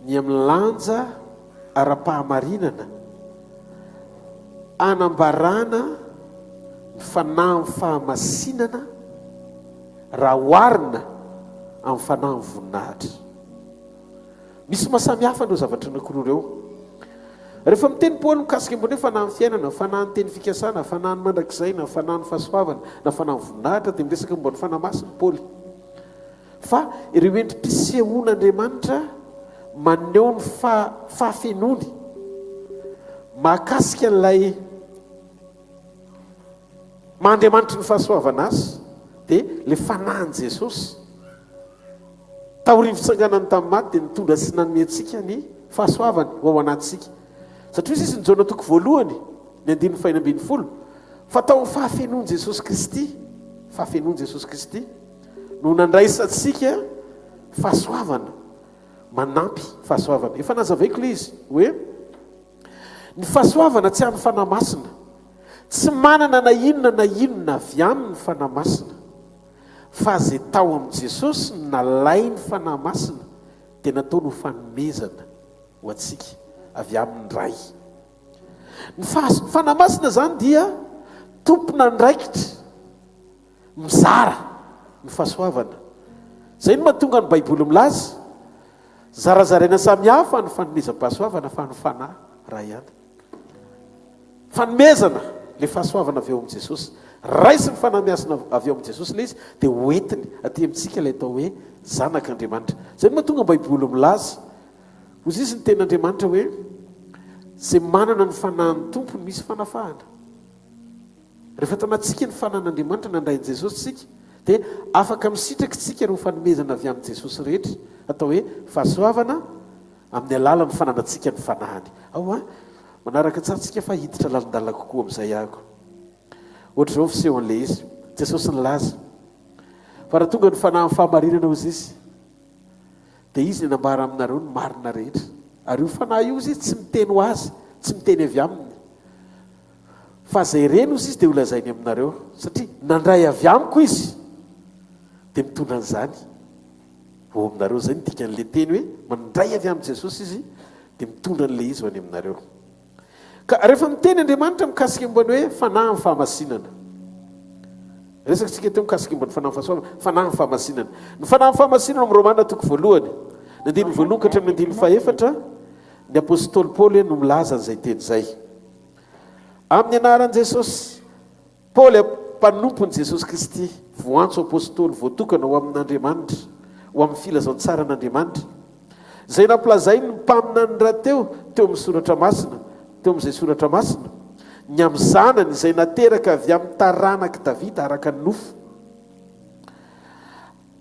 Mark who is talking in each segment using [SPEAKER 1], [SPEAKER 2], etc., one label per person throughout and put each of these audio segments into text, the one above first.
[SPEAKER 1] Ny amin'ny lanja ara-pahamarinana anambarana ny fanahin'ny fahamasinana raha oharina amin'ny fanahin'ny voninahitra. Misy maha samy hafa ireo zavatra anankiroa ireo. Rehefa miteny Paoly mikasika ambony hoe fanahin'ny fiainana, fanahin'ny teny fikasana, fanahin'ny mandrakizay, na fanahin'ny fahasoavana, na fanahin'ny voninahitra, dia miresaka momba ny Fanahy Masina Paoly. Fa ireo endri-pisehoan'Andriamanitra maneho ny fahafenoany mahakasika an'ilay maha Andriamanitry ny fahasoavana azy dia ilay fanahin'i Jesosy. Taorian'ny fitsanganany tamin'ny maty dia nitondra sy nanome antsika ny fahasoavany ho ao anatintsika. Satria hoy izy ny Jaona toko voalohany, ny andininy fahenina ambinifolo, fa tao amin'ny fahafenoan'i Jesosy Kristy, fahafenoan'i Jesosy Kristy, no nandraisantsika fahasoavana, manampy fahasoavana. Efa nazavaiko ilay izy hoe ny fahasoavana tsy amin'ny Fanahy Masina. Tsy manana na inona na inona avy aminy ny Fanahy Masina. Fa izay tao amin'i Jesosy no nalain'ny Fanahy Masina dia nataony ho fanomezana ho antsika avy amin'ny Ray. Ny Fanahy Masina izany dia tompon'andraikitra mizara ny fahasoavana. Izay no mahatonga ny Baiboly milaza, zarazaraina samihafa ny fanomezam-pahasoavana fa ny Fanahy Ray ihany. Fanomezana, ilay fahasoavana avy ao amin'i Jesosy. Raisin'ny Fanahy Masina avy ao amin'i Jesosy ilay izy, dia hoentiny aty amintsika ilay atao hoe zanak'Andriamanitra. Izay no mahatonga ny Baiboly milaza, hoy izy ny tenin'Andriamanitra hoe, izay manana ny Fanahin'ny Tompo no misy fanafahana. Rehefa tanantsika ny Fanahin'Andriamanitra nandray an'i Jesosy isika, dia afaka misitraka isika ireo fanomezana avy amin'i Jesosy rehetra, atao hoe fahasoavana, Amin'ny alalan'ny fananantsika ny Fanahiny. Ao an! Manaraka tsara tsika fa hiditra lalindalina kokoa amin'izay aho. Ohatr'izao ny fisehon'ilay izy. Jesosy nilaza fa raha tonga ny Fanahin'ny fahamarinana hozy Izy, dia Izy ny hanambara aminareo ny marina rehetra. Ary io Fanahy io hozy Izy tsy miteny ho Azy, tsy miteny avy Aminy. Fa izay reny hozy Izy dia holazainy aminareo. Satria nandray avy Amiko Izy, dia mitondra an'izany. Ho ao aminareo. Izay no dikan'ilay teny hoe mandray avy amin'i Jesosy izy dia mitondra an'ilay izy ho any aminareo. Ka rehefa miteny Andriamanitra mikasika momba ny hoe fanahy amin'ny fahamasinana. Resaka tsika teo mikasika momba ny fanahy fahasoavana, fanahy amin'ny fahamasinana. Ny fanahy amin'ny fahamasinana amin'ny Romana toko voalohany, ny andininy voalohany ka hatramin'ny andininy fahefatra, ny apostoly Paoly no milaza an'izay teny izay. Amin'ny anaran'i Jesosy, Paoly, mpanompon'i Jesosy Kristy, voantso apostoly voatokana ho amin'Andriamanitra, ho amin'ny filazantsaran'Andriamanitra, izay nampilazainy ny mpaminany rahateo teo amin'ny Soratra Masina, teo amin'izay Soratra Masina, ny amin'ny Zanany izay nateraka avy amin'ny taranak'i Davida araka ny nofo,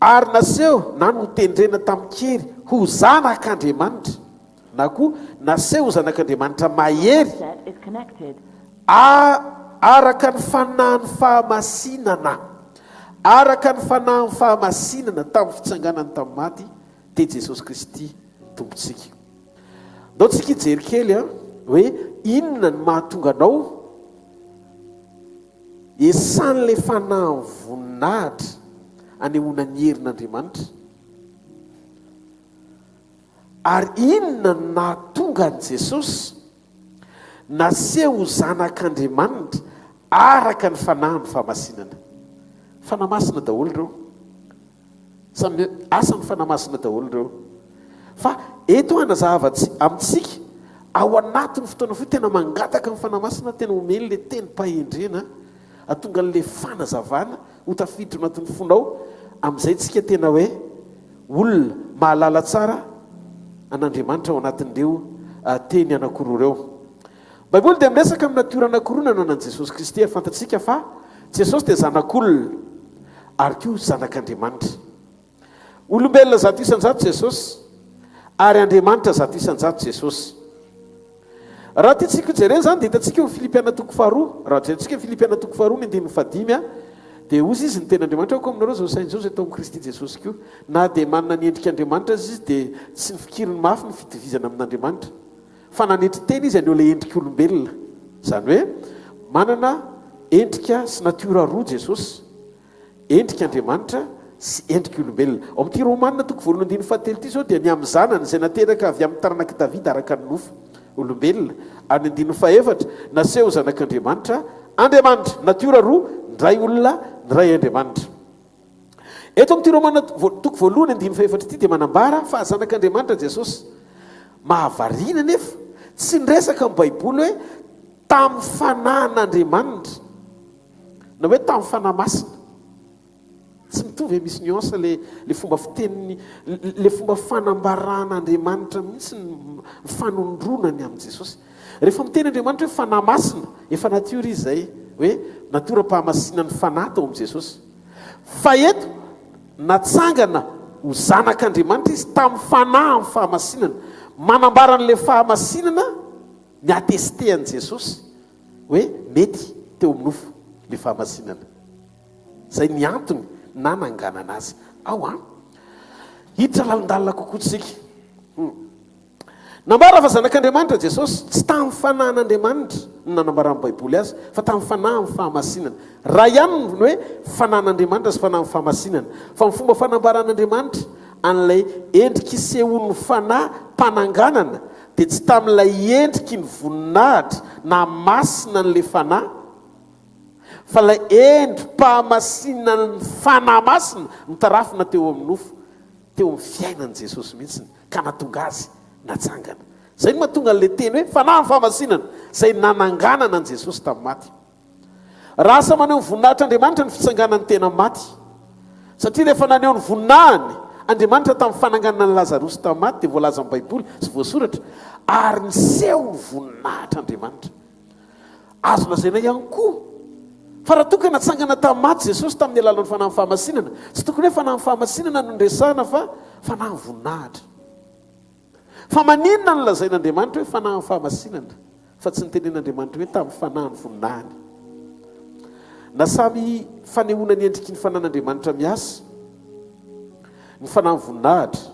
[SPEAKER 1] ary naseho na notendrena tamin-kery ho Zanak'Andriamanitra. Na koa naseho ho Zanak'Andriamanitra mahery araka ny fanahin'ny fahamasinana, araka ny fanahin'ny fahamasinana tamin'ny fitsanganany tamin'ny maty, dia Jesosy Kristy Tompontsika. Ndao tsika hijery kely an, hoe inona no mahatonga anao esan'ilay fanahin'ny voninahitra anehoana ny herin'Andriamanitra. Ary inona no nahatonga an'i Jesosy naseho ho Zanak'Andriamanitra araka ny fanahin'ny fahamasinana? Fanahy masina daholo ireo. Samy asan'ny fanahy masina daholo ireo. Fa eto hanazava amintsika ao anatin'ny fotoana fohy tena mangataka ny fanahy masina tena omeny ilay tenim-pahendrena hahatonga an'ilay fanazavana ho tafiditra ao anatin'ny fonao amin'izay tsika tena hoe Olona mahalala tsara an'Andriamanitra ao anatin'ireo teny anankiroa ireo. Baiboly dia miresaka amin'ny natiora anankiroa nananan'i Jesosy Kristy ary fantatsika fa Jesosy dia Zanak'olona ary koa Zanak'Andriamanitra. Olombelona 100% Jesosy ary Andriamanitra 100% Jesosy. Raha tiantsika hojerena izany dia hitantsika eo amin'ny Filipiana toko faharoa. Raha jerentsika ny Filipiana toko faharoa ny andininy fahadimy dia hozy izy ny tenin'Andriamanitra aoka aminareo izao saina izao izay tao amin'i Kristy Jesosy koa. Na dia manana ny endrik'Andriamanitra aza izy dia tsy nifikiriny mafy ny fitovizana amin'Andriamanitra fa nanetry tena izy haneho ilay endrik'olombelona. Izany hoe manana endrika sy natiora roa Jesosy. Endrik'Andriamanitra, sy endrik'olombelona. Ao amin'ity Romana toko voalohany andininy fahatelo ity izao dia ny amin'ny Zanany izay nateraka avy amin'ny taranak'i Davida araka ny nofo, olombelona. Ary ny andininy fahefatra, naseho ho Zanak'Andriamanitra, Andriamanitra. Natiora roa, ny Ray olona, ny Ray Andriamanitra. Eto amin'ity Romana toko voalohany andininy fahefatra ity dia manambara fa Zanak'Andriamanitra Jesosy. Mahavariana anefa, tsy niresaka ny Baiboly hoe tamin'ny fanahin'Andriamanitra na hoe tamin'ny fanahy masina. Tsy mitovy e, misy nuance le le fomba fiteniny, le fomba fanambaran'Andriamanitra mihitsy ny fanondroana ny amin'i Jesosy. Rehefa miteny Andriamanitra hoe Fanahy Masina, efa natiora izy izay, hoe natioram-pahamasinan'ny Fanahy tao amin'i Jesosy. Fa eto, natsangana ho zanak'Andriamanitra izy tamin'ny Fanahy amin'ny fahamasinana. Manambara an'ilay fahamasinana ny attester an'i Jesosy hoe mety teo amin'ny nofo ilay fahamasinana. Izay ny antony nananganana azy. Ao an! Hiditra lalindalina kokoa tsika. Hmm. Nambara fa Zanak'Andriamanitra Jesosy, tsy tamin'ny fanahin'Andriamanitra no nanambaran'ny Baiboly azy, fa tamin'ny fanahin'ny fahamasinana. Iray ihany ny hoe fanahin'Andriamanitra sy fanahin'ny fahamasinana, fa ny fomba fanambaran'Andriamanitra an'ilay endrika isehoan'ny fanahy mpananganana dia tsy tamin'ilay endriky ny voninahitra na masina an'ilay fanahy, fa ilay endri-pahamasinan'ny fanahy masina notarafina teo amin'ny nofo, teo amin'ny fiainan'i Jesosy mihitsy. ka nahatonga azy natsangana. Izay no mahatonga an'ilay teny hoe fanahin'ny fahamasinana, izay nananganana an'i Jesosy tamin'ny maty. Raha asa maneho ny voninahitr'Andriamanitra ny fitsanganan'ny tena maty. Satria rehefa naneho ny voninahiny Andriamanitra tamin'ny fananganana an'i Lazarosy tamin'ny maty dia voalazan'ny Baiboly sy voasoratra ary niseho ny voninahitr'Andriamanitra. Azo lazaina ihany koa fa raha toa ka natsangana tamin'ny maty Jesosy tamin'ny alalan'ny fanahin'ny fahamasinana, tsy tokony hoe fanahin'ny fahamasinana no niresahana fa fanahin'ny voninahitra. Fa maninona no lazain'Andriamanitra hoe fanahin'ny fahamasinana fa tsy nitenen'Andriamanitra hoe tamin'ny fanahin'ny voninahiny? Na samy fanehoana ny endriky ny fanan'Andriamanitra miasa, ny fanahin'ny voninahitra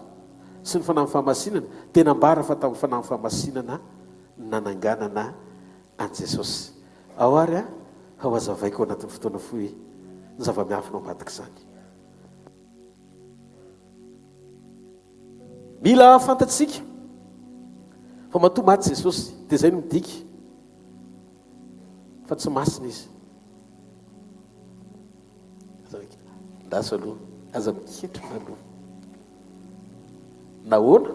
[SPEAKER 1] sy ny fanahin'ny fahamasinana dia nambara fa tamin'ny fanahin'ny fahamasinana nananganana an'i Jesosy. Ao ary aho hazavaiko ao anatin'ny fotoana fohy ny zava-miafina ao ambadik'izany. Mila fantatsika fa matoa maty Jesosy dia izay no midika fa tsy masina izy. Andraso aloha, aza miketrona aloha. Nahoana?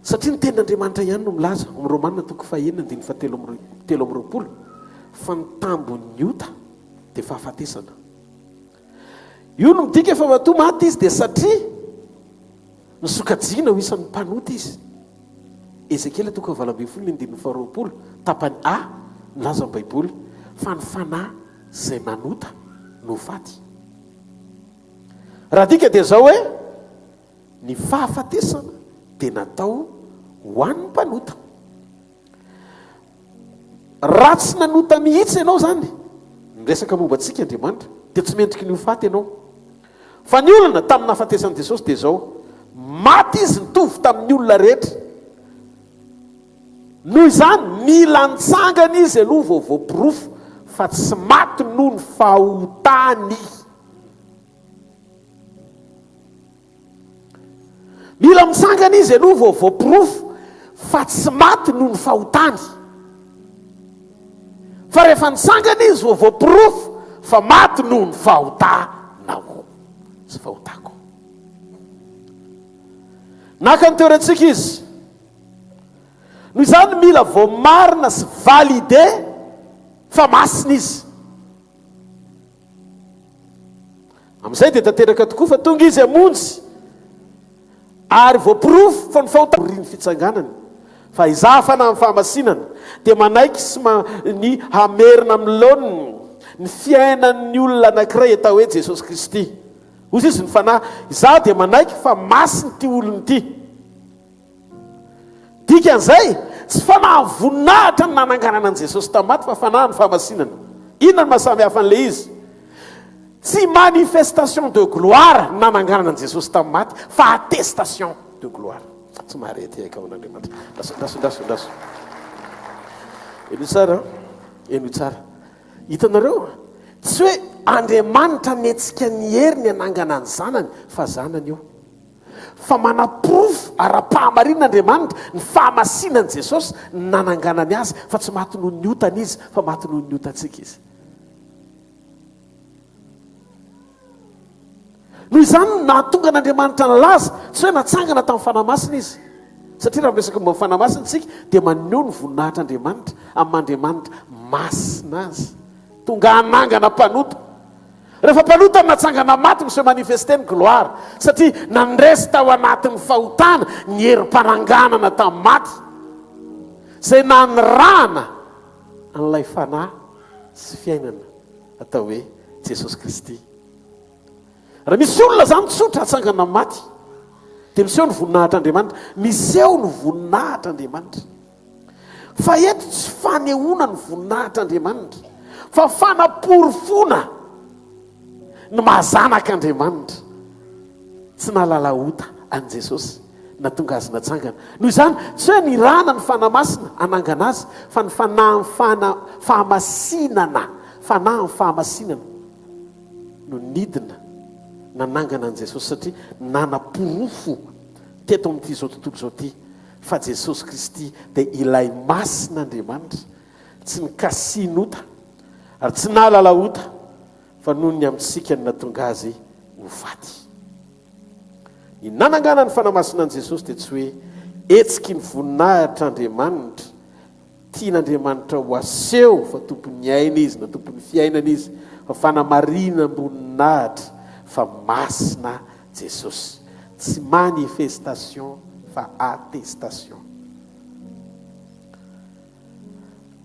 [SPEAKER 1] Satria ny Tenin'Andriamanitra ihany no milaza, ao amin'ny Romana toko fahenina andininy fahatelo amby 23, fa ny tambin'ny ota dia fahafatesana. Io no midika fa matoa maty izy dia satria nosokajiana ho isan'ny mpanota izy. Ezekiela toko fahavalo ambin'ny folo ny andininy faharoapolo, tapany A, milaza ny Baiboly fa ny fanahy izay manota no ho faty. Raha adika dia izao hoe, ny fahafatesana dia natao ho an'ny mpanota. Raha tsy nanota mihitsy ianao izany, miresaka momba antsika Andriamanitra, dia tsy mendriky ny ho faty ianao. Fa ny olana tamin'ny nahafatesan'i Jesosy dia izao, maty izy nitovy tamin'ny olona rehetra. Noho izany, mila nitsangana izy aloha vao voaporofo fa tsy maty noho ny fahotany. Mila mitsangana izy aloha vao voaporofo fa tsy maty noho ny fahotany. Fa rehefa nitsangana izy vao voaporofo fa maty noho ny fahotanao sy fahotako. Naka ny toerantsika izy. Noho izany mila voamarina sy validé fa masina izy. Amin'izay dia tanteraka tokoa fa tonga izy hamonjy ary voaporofo fa ny fahotana aorian'ny fitsanganany fa izaho fanahy amin'ny fahamasinana dia manaiky sy ma ny hamerina amin'ny laoniny ny fiainan'ny olona anankiray atao hoe Jesosy Kristy. Hoy izy ny fanahy, izaho dia manaiky fa masina ity olona ity. Dikan'izay, tsy fanahy voninahitra no nananganana an'i Jesosy tamin'ny maty fa fanahy ny fahamasinana. Inona no maha samy hafa an'ilay izy? Tsy manifestation de gloire no nananganana an'i Jesosy tamin'ny maty fa attestation de gloire. Tsy mahare ty aika amin'Andriamanitra. Ndaso, ndaso, ndaso, ndaso. Henoy tsara, henoy tsara. Hitanareo? Tsy hoe. Andriamanitra nihetsika ny heriny hanangana ny Zanany, fa Zanany io. Fa manaporofo ara-pahamarinana Andriamanitra ny fahamasinan'i Jesosy ny nananganany Azy, fa tsy maty noho ny otany Izy, fa maty noho ny otantsika Izy. Noho izany no nahatonga an'Andriamanitra nilaza, tsy hoe natsangana tamin'ny Fanahy Masina Izy. Satria raha miresaka momba ny Fanahy Masina isika, dia maneho ny voninahitr'Andriamanitra amin'ny maha Andriamanitra masina Azy. Tonga hanangana mpanota. Rehefa mpanota no natsangana maty, mi-se manifester ny gloire. Satria nandresy tao anatin'ny fahotana ny herim-pananganana tamin'ny maty, izay nanirahana an'ilay Fanahy sy fiainana atao hoe Jesosy Kristy. Raha misy olona izany tsotra atsangana amin'ny maty, dia miseho ny voninahitr'Andriamanitra. Miseho ny voninahitr'Andriamanitra. Fa eto tsy fanehoana ny voninahitr'Andriamanitra, fa fanaporofoana ny maha zanak'Andriamanitra. Tsy nahalala ota an'i Jesosy nahatonga azy natsangana. Noho izany, tsy hoe nirahana ny Fanahy Masina hanangana azy, fa ny Fanahin'ny fana, fahamasinana, Fanahin'ny fahamasinana no nidina nanangana an'i Jesosy satria nanaporofo teto amin'ity izao tontolo izao ity fa Jesosy Kristy dia ilay Masin'Andriamanitra, tsy nikasihin'ota ary tsy nahalala ota fa noho ny amintsika no nahatonga Azy ho faty. Ny nanangana ny Fanahy Masina an'i Jesosy dia tsy hoe hetsiky ny voninahitr'Andriamanitra, tian'Andriamanitra ho aseho fa tompon'ny aina Izy na tompon'ny fiainana Izy, fa fanamarinam-boninahitra fa masina Jesosy. Tsy manifestation fa attestation.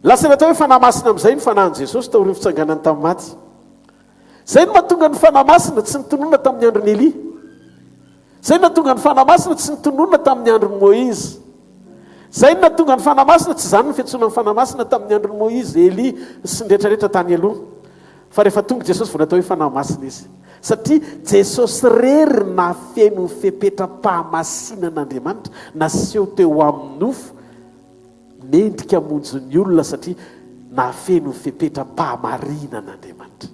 [SPEAKER 1] Lasa natao hoe Fanahy Masina amin'izay ny Fanahin'i Jesosy taorian'ny fitsanganany tamin'ny maty. Izay no mahatonga ny Fanahy Masina tsy nitonona tamin'ny andron'i Elia. Izay no nahatonga ny Fanahy Masina tsy nitonona tamin'ny andron'i Moizy. Izay no nahatonga ny Fanahy Masina, tsy izany ny fiantsoana ny Fanahy Masina tamin'ny andron'i Moizy, Elia sy ny rehetrarehetra tany aloha. Fa rehefa tonga Jesosy vao natao hoe Fanahy Masina izy. Satria Jesosy irery nahafeno ny fepetram-pahamasinan'Andriamanitra naseho teo amin'ny nofo, Mendrika hamonjy ny olona satria nahafeno ny fepetram-pahamarinan'Andriamanitra.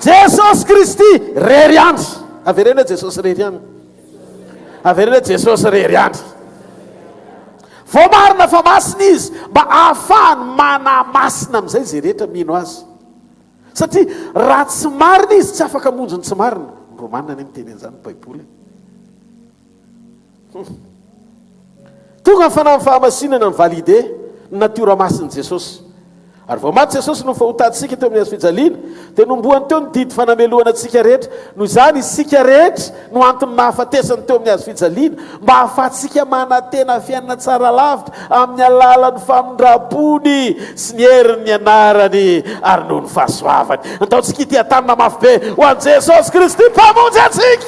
[SPEAKER 1] Jesosy Kristy rery ihany. Avereno hoe Jesosy rery ihany. Avereno hoe Jesosy rery ihany. Voamarina fa masina izy mba ahafahany manamasina amin'izay izay rehetra mino azy. Satria raha tsy marina izy tsy afaka hamonjy ny tsy marina. Ny Romana anie miteny an'izany ny Baiboly e. Hum. Tonga ny fanahin'ny fahamasinana ni-valider ny natiora masin'i Jesosy. Ary vao maty Jesosy noho ny fahotantsika teo amin'ny hazo fijaliana, dia nombohany teo ny didy fanamelohana antsika rehetra. Noho izany, isika rehetra no antony nahafatesany teo amin'ny hazo fijaliana, mba hahafahantsika manantena fiainana tsara lavitra amin'ny alalan'ny famindram-pony sy ny herin'ny anarany ary noho ny fahasoavany. Andaontsika hitia-tanana mafy be ho an'i Jesosy Kristy Mpamonjy antsika!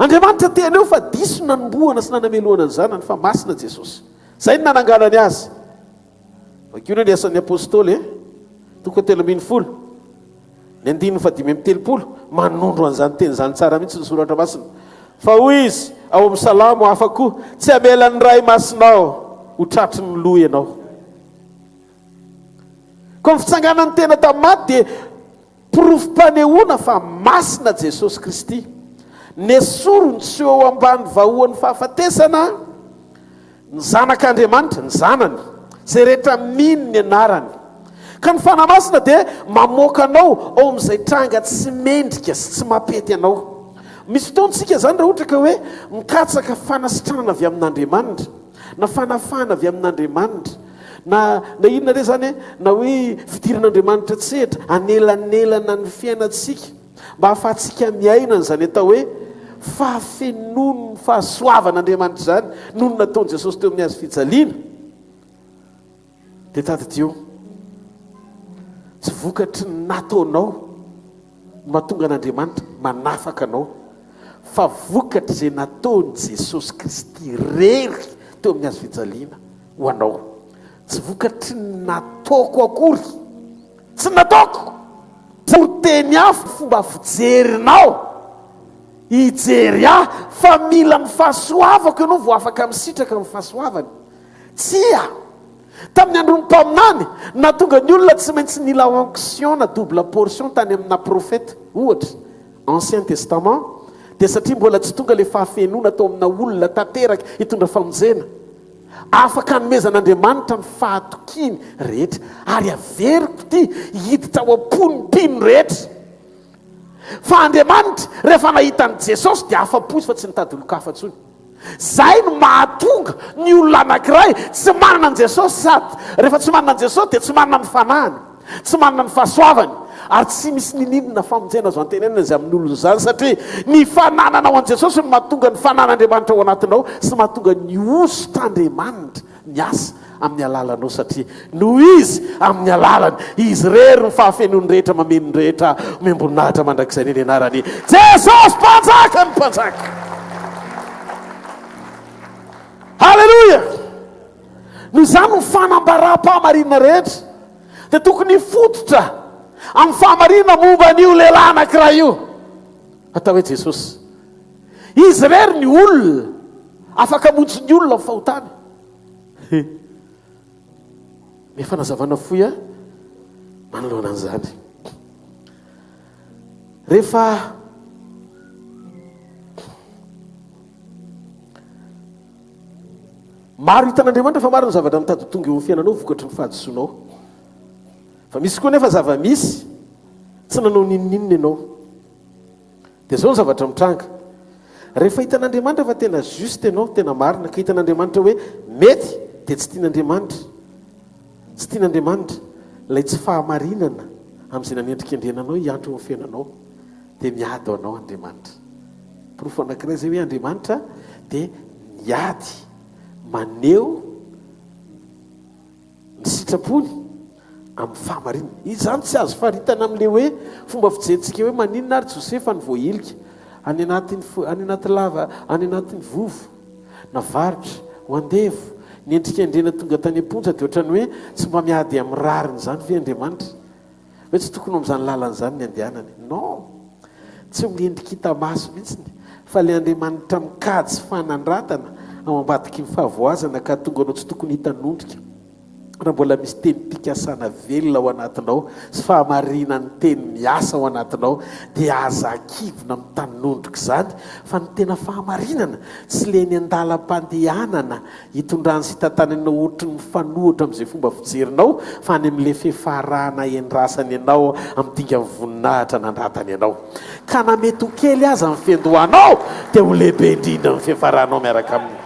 [SPEAKER 1] Andriamanitra te haneho fa diso ny nanombohana sy nanamelohana ny Zanany, fa masina Jesosy. Izay no nananganany Azy. Vakio ny Asan'ny Apostoly, toko 13, ny andininy faha-35, manondro an'izany teny izany tsara mihitsy ny Soratra Masina. Fa hoy izy ao amin'ny Salamo hafa koa, Tsy hamela ny Ray Masinao ho tratry ny loha ianao. Koa ny fitsanganan'ny tena tamin'ny maty dia Porofom-panehoana fa masina Jesosy Kristy. Nesoriny tsy ho eo ambany vahoan'ny fahafatesana ny Zanak'Andriamanitra, ny Zanany, izay rehetra mino ny anarany. Ka ny Fanahy Masina dia mamoaka anao ao amin'izay tranga tsy mendrika sy tsy mampety anao. Misy fotoana isika izany raha ohatra ka hoe mikatsaka fanasitranana avy amin'Andriamanitra, na fanafahana avy amin'Andriamanitra, Na na inona re izany e? Na hoe fidiran'Andriamanitra an-tsehatra hanelanelana ny fiainantsika mba hahafahantsika miaina an'izany atao hoe fahafenoan'ny fahasoavan'Andriamanitra izany noho ny nataon'i Jesosy teo amin'ny hazo fijaliana. Dia tadidio, tsy vokatry ny nataonao no mahatonga an'Andriamanitra manafaka anao, fa vokatr'izay nataon'i Jesosy Kristy irery teo amin'ny hazo fijaliana. ho anao. Tsy vokatry ny nataoko akory. Tsy ny nataoko! Toriteny hafa fomba fijerinao hijery ahy fa mila ny fahasoavako ianao vao afaka misitraka ny fahasoavany. Tsia! Tamin'ny andron'ny mpaminany, nahatonga ny olona tsy maintsy nila onction na double portion tany amina profeta, ohatra, Ancien Testament, dia satria mbola tsy tonga ilay fahafenoana tao amina olona tanteraka hitondra famonjena. Afaka anomezan'Andriamanitra ny fahatokiany rehetra. Ary averiko ity hiditra ao am-pon'ny mpino rehetra. Fa Andriamanitra, rehefa nahita an'i Jesosy, dia afa-po izy fa tsy nitady olon-kafa intsony. Izay no mahatonga ny olona anankiray tsy manana an'i Jesosy sady rehefa tsy manana an'i Jesosy dia tsy manana ny fanahiny, tsy manana ny fahasoavany ary tsy misy ninininona famonjena azo antenaina izay amin'ny olona izany satria ny fanananao an'i Jesosy no mahatonga ny fanan'Andriamanitra ao anatinao sy mahatonga ny hosotr'Andriamanitra miasa amin'ny alalanao satria noho Izy amin'ny alalany Izy irery ny fahafenoany rehetra mameno ny rehetra omem-boninahitra mandrakizay ny anarany Jesosy Mpanjaka ny Mpanjaka. Haleloia! Noho izany ny fanambaram-pahamarinana rehetra dia tokony hifototra amin'ny fahamarinana momba an'io lehilahy anankiray io atao hoe Jesosy. Izy irery ny olona afaka hamonjy ny olona amin'ny fahotany. He. Ny fanazavana fohy a manoloana an'izany. Rehefa maro hitan'Andriamanitra fa maro ny zavatra mitady ho tonga eo amin'ny fiainanao vokatry ny fahadisoanao. Fa misy koa nefa zava-misy tsy nanao n'inon'inona ianao. Dia izao ny zavatra mitranga, rehefa hitan'Andriamanitra fa tena juste ianao, tena marina, ka hitan'Andriamanitra hoe mety, dia tsy tian'Andriamanitra, tsy tian'Andriamanitra ilay tsy fahamarinana amin'izay nanendrikendrena anao hiantro eo amin'ny fiainanao, dia miady ho anao Andriamanitra. Porofo anankiray izay hoe Andriamanitra dia miady, maneho Ny sitrapony amin'ny fahamarinana. Izany tsy azo faritana amin'ilay hoe fomba fijerintsika hoe maninona ary Josefa no voahilika any anatin'ny any anaty lava any anatin'ny vovo navarotra ho andevo. Ny endrikendrena tonga tany am-ponja dia ohatran'ny hoe tsy mba miady amin'ny rariny izany ve Andriamanitra? Hoe tsy tokony ho amin'izany lalana izany ny andehanany. Non! Tsy ho endrika hita maso mihitsy fa ilay Andriamanitra mikajy fanandratana ao ambadiky ny fahavoazana ka tonga anao tsy tokony hitanondrika raha mbola misy tenim-pikasana velona ao anatinao sy fahamarinan'ny teny miasa ao anatinao dia aza akivina mitanondrika izany fa ny tena fahamarinana tsy le eny an-dalam-pandehanana Itondrany sy itantanany anao ohatry ny mifanohitra amin'izay fomba fijerinao fa any amin'ilay fiafarana endrasany anao amin'ny dingan'ny voninahitra nandratany anao. Ka na mety ho kely aza ny fiandohanao dia ho lehibe indrindra ny fiafaranao miaraka aminy.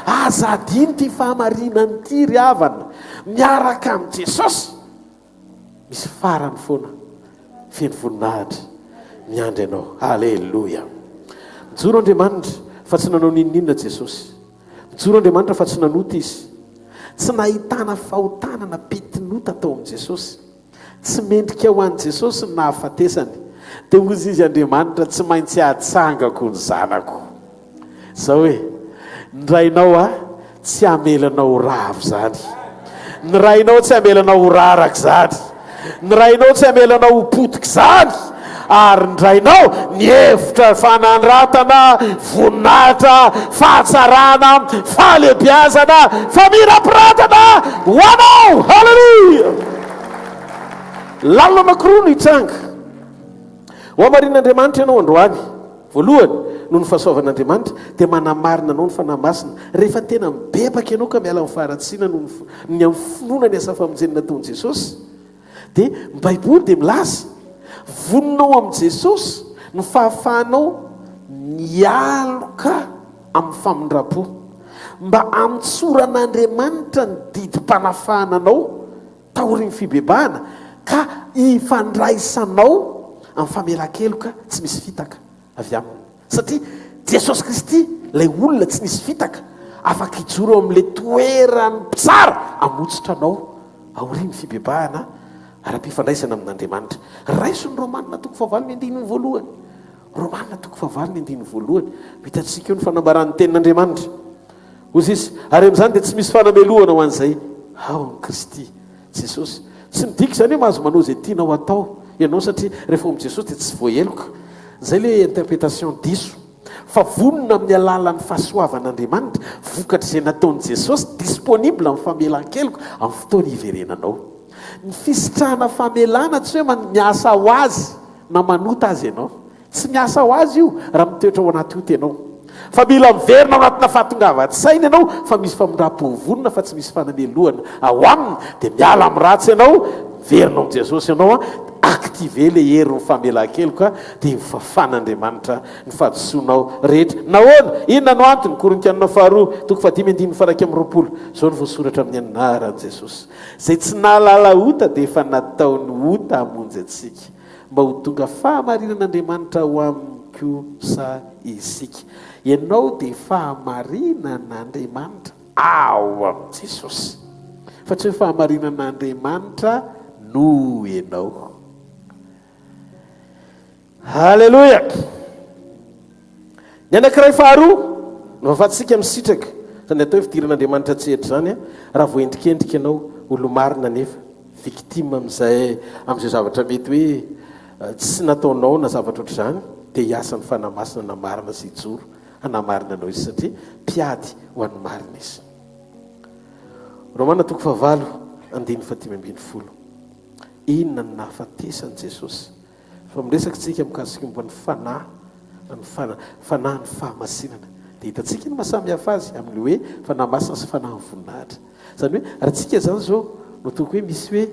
[SPEAKER 1] Aza adino ity fahamarinana ity ry havana, miaraka amin'i Jesosy. Misy farany foana feno voninahitra miandry anao. Aleloia! Mijoro Andriamanitra fa tsy nanao n'inon'inona Jesosy. Mijoro Andriamanitra fa tsy nanota Izy. Tsy nahitana fahotana na pitin'ota tao amin'i Jesosy. Tsy mendrika ho an'i Jesosy ny nahafatesany. Dia hozy Izy Andriamanitra, tsy maintsy hatsangako ny zanako. Zao e, ny rainao a, tsy hamela anao ho ravo izany. Ny rainao tsy hamela anao ho raraka izany. Ny rainao tsy hamela anao ho potika izany. Ary ny rainao nihevitra fanandratana, voninahitra, fahatsarana, fahalehibiazana, famirapiratana ho anao. Haleloia! Lalina anankiroa no hitranga. Ho hamarin'Andriamanitra ianao androany. Voalohany, noho ny fahasoavan'Andriamanitra, dia manamarina anao ny Fanahy Masina. Rehefa tena mibebaka ianao ka miala amin'ny faharatsiana noho ny ny amin'ny finoana ny asa famonjena nataon'i Jesosy, dia ny Baiboly dia milaza, vonona ao amin'i Jesosy ny fahafahanao mialoka amin'ny famindram-po, mba hamotsoran'Andriamanitra ny didim-panafahana anao taorian'ny fibebahana ka ifandraisanao amin'ny famelan-keloka tsy misy fitaka avy Aminy. Satria Jesosy Kristy, ilay olona tsy nisy fitaka, afaka hijoro eo amin'ilay toeran'ny mpitsara hamotsitra anao aorian'ny fibebahana ara-pifandraisana amin'Andriamanitra. Raiso ny Romana toko fahavalo ny andininy voalohany. Romana toko fahavalo ny andininy voalohany. Ho hitantsika eo ny fanambaran'ny tenin'Andriamanitra. Hoy izy, Ary amin'izany dia tsy misy fanamelohana ho an'izay ao amin'i Kristy Jesosy. Tsy midika izany hoe mahazo manao izay tianao hatao ianao satria rehefa ao amin'i Jesosy dia tsy voaheloka. Izay ilay interprétation diso. Fa vonona amin'ny alalan'ny fahasoavan'Andriamanitra, vokatr'izay nataon'i Jesosy, disponible amin'ny famelan-keloka amin'ny fotoana hiverenanao. Ny fisitrahana famelana tsy hoe miasa ho azy na manota aza ianao. Tsy miasa ho azy io raha mitoetra ao anaty ota ianao. Fa mila miverina ao anatina fahatongavan-tsaina ianao fa misy famindram-po vonona fa tsy misy fanamelohana ao aminy dia miala amin'ny ratsy ianao, miverina ao amin'i Jesosy ianao, activer ilay herin'ny famelan-keloka dia hofafan'Andriamanitra ny fahadisoanao rehetra. Nahoana? Inona no antony? Korintianina faharoa, toko fahadimy andininy faha 21. Izao no voasoratra amin'ny anaran'i Jesosy. Izay tsy nahalala ota dia efa nataony ota hamonjy antsika, mba ho tonga fahamarinan'Andriamanitra ao aminy kosa isika. Ianao dia fahamarinan'Andriamanitra ao amin'i Jesosy, fa tsy hoe fahamarinan'Andriamanitra noho ianao. Haleloia! Ny anankiray faharoa, novafantsika misitraka, izany atao hoe fidiran'Andriamanitra an-tsehatra izany, raha voaendrikendrika ianao, olo-marina nefa victime amin'izay amin'izay zavatra mety hoe tsy nataonao na zavatra ohatr'izany, dia hiasa ny Fanahy Masina hanamarina sy hijoro hanamarina anao Izy satria mpiady ho an'ny marina Izy. Romana toko fahavalo andininy faha-15. Inona no nahafatesan'i Jesosy? Fa miresaka isika mikasika momba ny fanahy, ny fanahin'ny fahamasinana. Dia hitantsika ny maha samy hafa azy amin'ny hoe fanahy masina sy fanahin'ny voninahitra. Izany hoe raha tsika izany izao no toko hoe misy hoe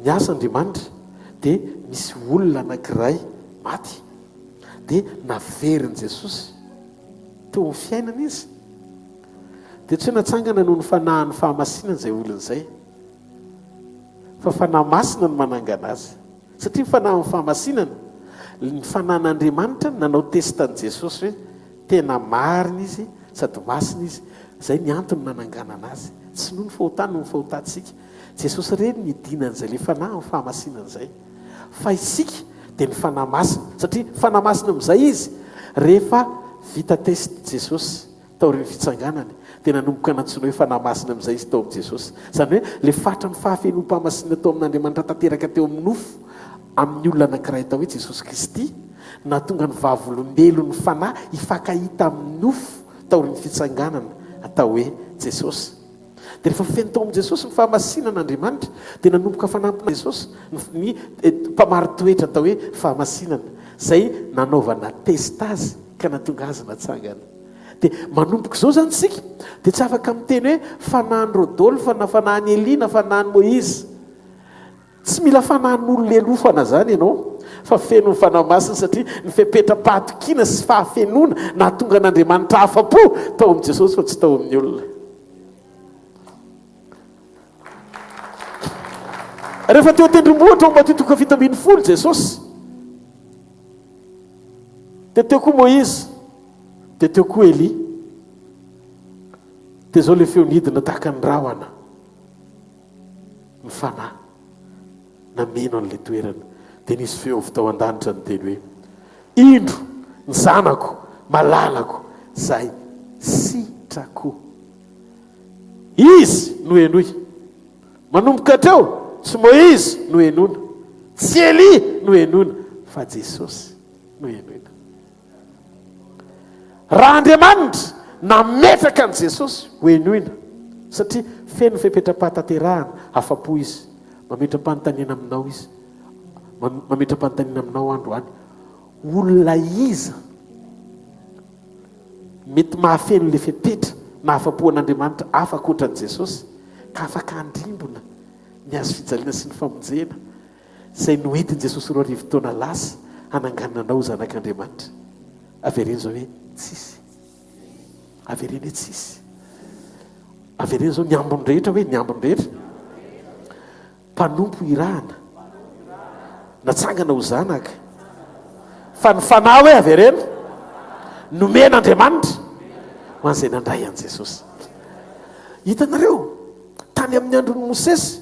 [SPEAKER 1] miasa Andriamanitra dia misy olona anankiray maty dia naverin'i Jesosy teo amin'ny fiainana izy. Dia tsy hoe natsangana noho ny fanahin'ny fahamasinana izay olona izay. Fa Fanahy Masina no manangana azy. Satria ny Fanahy amin'ny fahamasinana, ny Fanahin'Andriamanitra nanao test an'i Jesosy hoe tena marina Izy sady masina Izy. Izay ny antony nananganana Azy. Tsy noho ny fahotany noho ny fahotantsika. Jesosy irery no nidinan'izay ilay Fanahy amin'ny fahamasinana izay. Fa isika dia ny Fanahy Masina. Satria Fanahy Masina amin'izay Izy rehefa vita test Jesosy. Taorian'ny fitsanganany, dia nanomboka nantsoina hoe Fanahy Masina amin'izay izy tao amin'i Jesosy. Izany hoe, ilay fatran'ny fahafenoam-pahamasinana tao amin'Andriamanitra tanteraka teo amin'ny nofo, amin'ny olona anankiray atao hoe Jesosy Kristy, nahatonga ny vavolombelon'ny Fanahy hifankahita amin'ny nofo taorian'ny fitsanganana, atao hoe Jesosy. Dia rehefa feno tao amin'i Jesosy ny fahamasinan'Andriamanitra, dia nanomboka fanampina Jesosy ny mpamari-toetra atao hoe fahamasinana, izay nanaovana test azy ka nahatonga azy natsangana. Dia manomboka izao izany isika dia tsy afaka miteny hoe fanahin'i Rodolphe na fanahin'i Elia na fanahin'i Moïse. Tsy mila fanahin'olona elofana izany ianao fa feno ny Fanahy Masina satria ny fepetram-pahatokiana sy fahafenoana nahatonga an'Andriamanitra afa-po tao amin'i Jesosy fa tsy tao amin'ny olona. Rehefa teo an-tendrombohitra ao Matio toko 17 Jesosy dia teo koa Moïse Dia teo koa Elia. Dia izao ilay feo nidina tahaka ny rahona, ny fanahy, nameno an'ilay toerana. Dia nisy feo avy tao an-danitra niteny hoe, Indro ny zanako malalako izay sitrako. Izy no henoy. Manomboka hatreo, tsy Moizy no henoina, tsy Elia no henoina, fa Jesosy no henoina. Raha Andriamanitra nametraka an'i Jesosy ho henoina, satria feno fepetram-pahatanterahana, afa-po Izy. Mametra-panontaniana aminao Izy. Mametra-panontaniana aminao androany. Olona iza mety mahafeno ilay fepetra nahafa-po an'Andriamanitra hafa ankoatra an'i Jesosy, ka afaka handrimbona ny hazo fijaliana sy ny famonjena? Izay noentin'i Jesosy 2000 taona lasa hananganana anao ho zanak'Andriamanitra. Avereno izao hoe tsisy. Avereno hoe tsisy. Avereno izao ny ambiny rehetra hoe ny ambiny rehetra. Mpanompo irahana. Natsangana ho zanaka. Fa ny fanahy hoe avereno nomen'Andriamanitra ho an'izay nandray an'i Jesosy. Hitanareo, tany amin'ny andron'i Mosesy,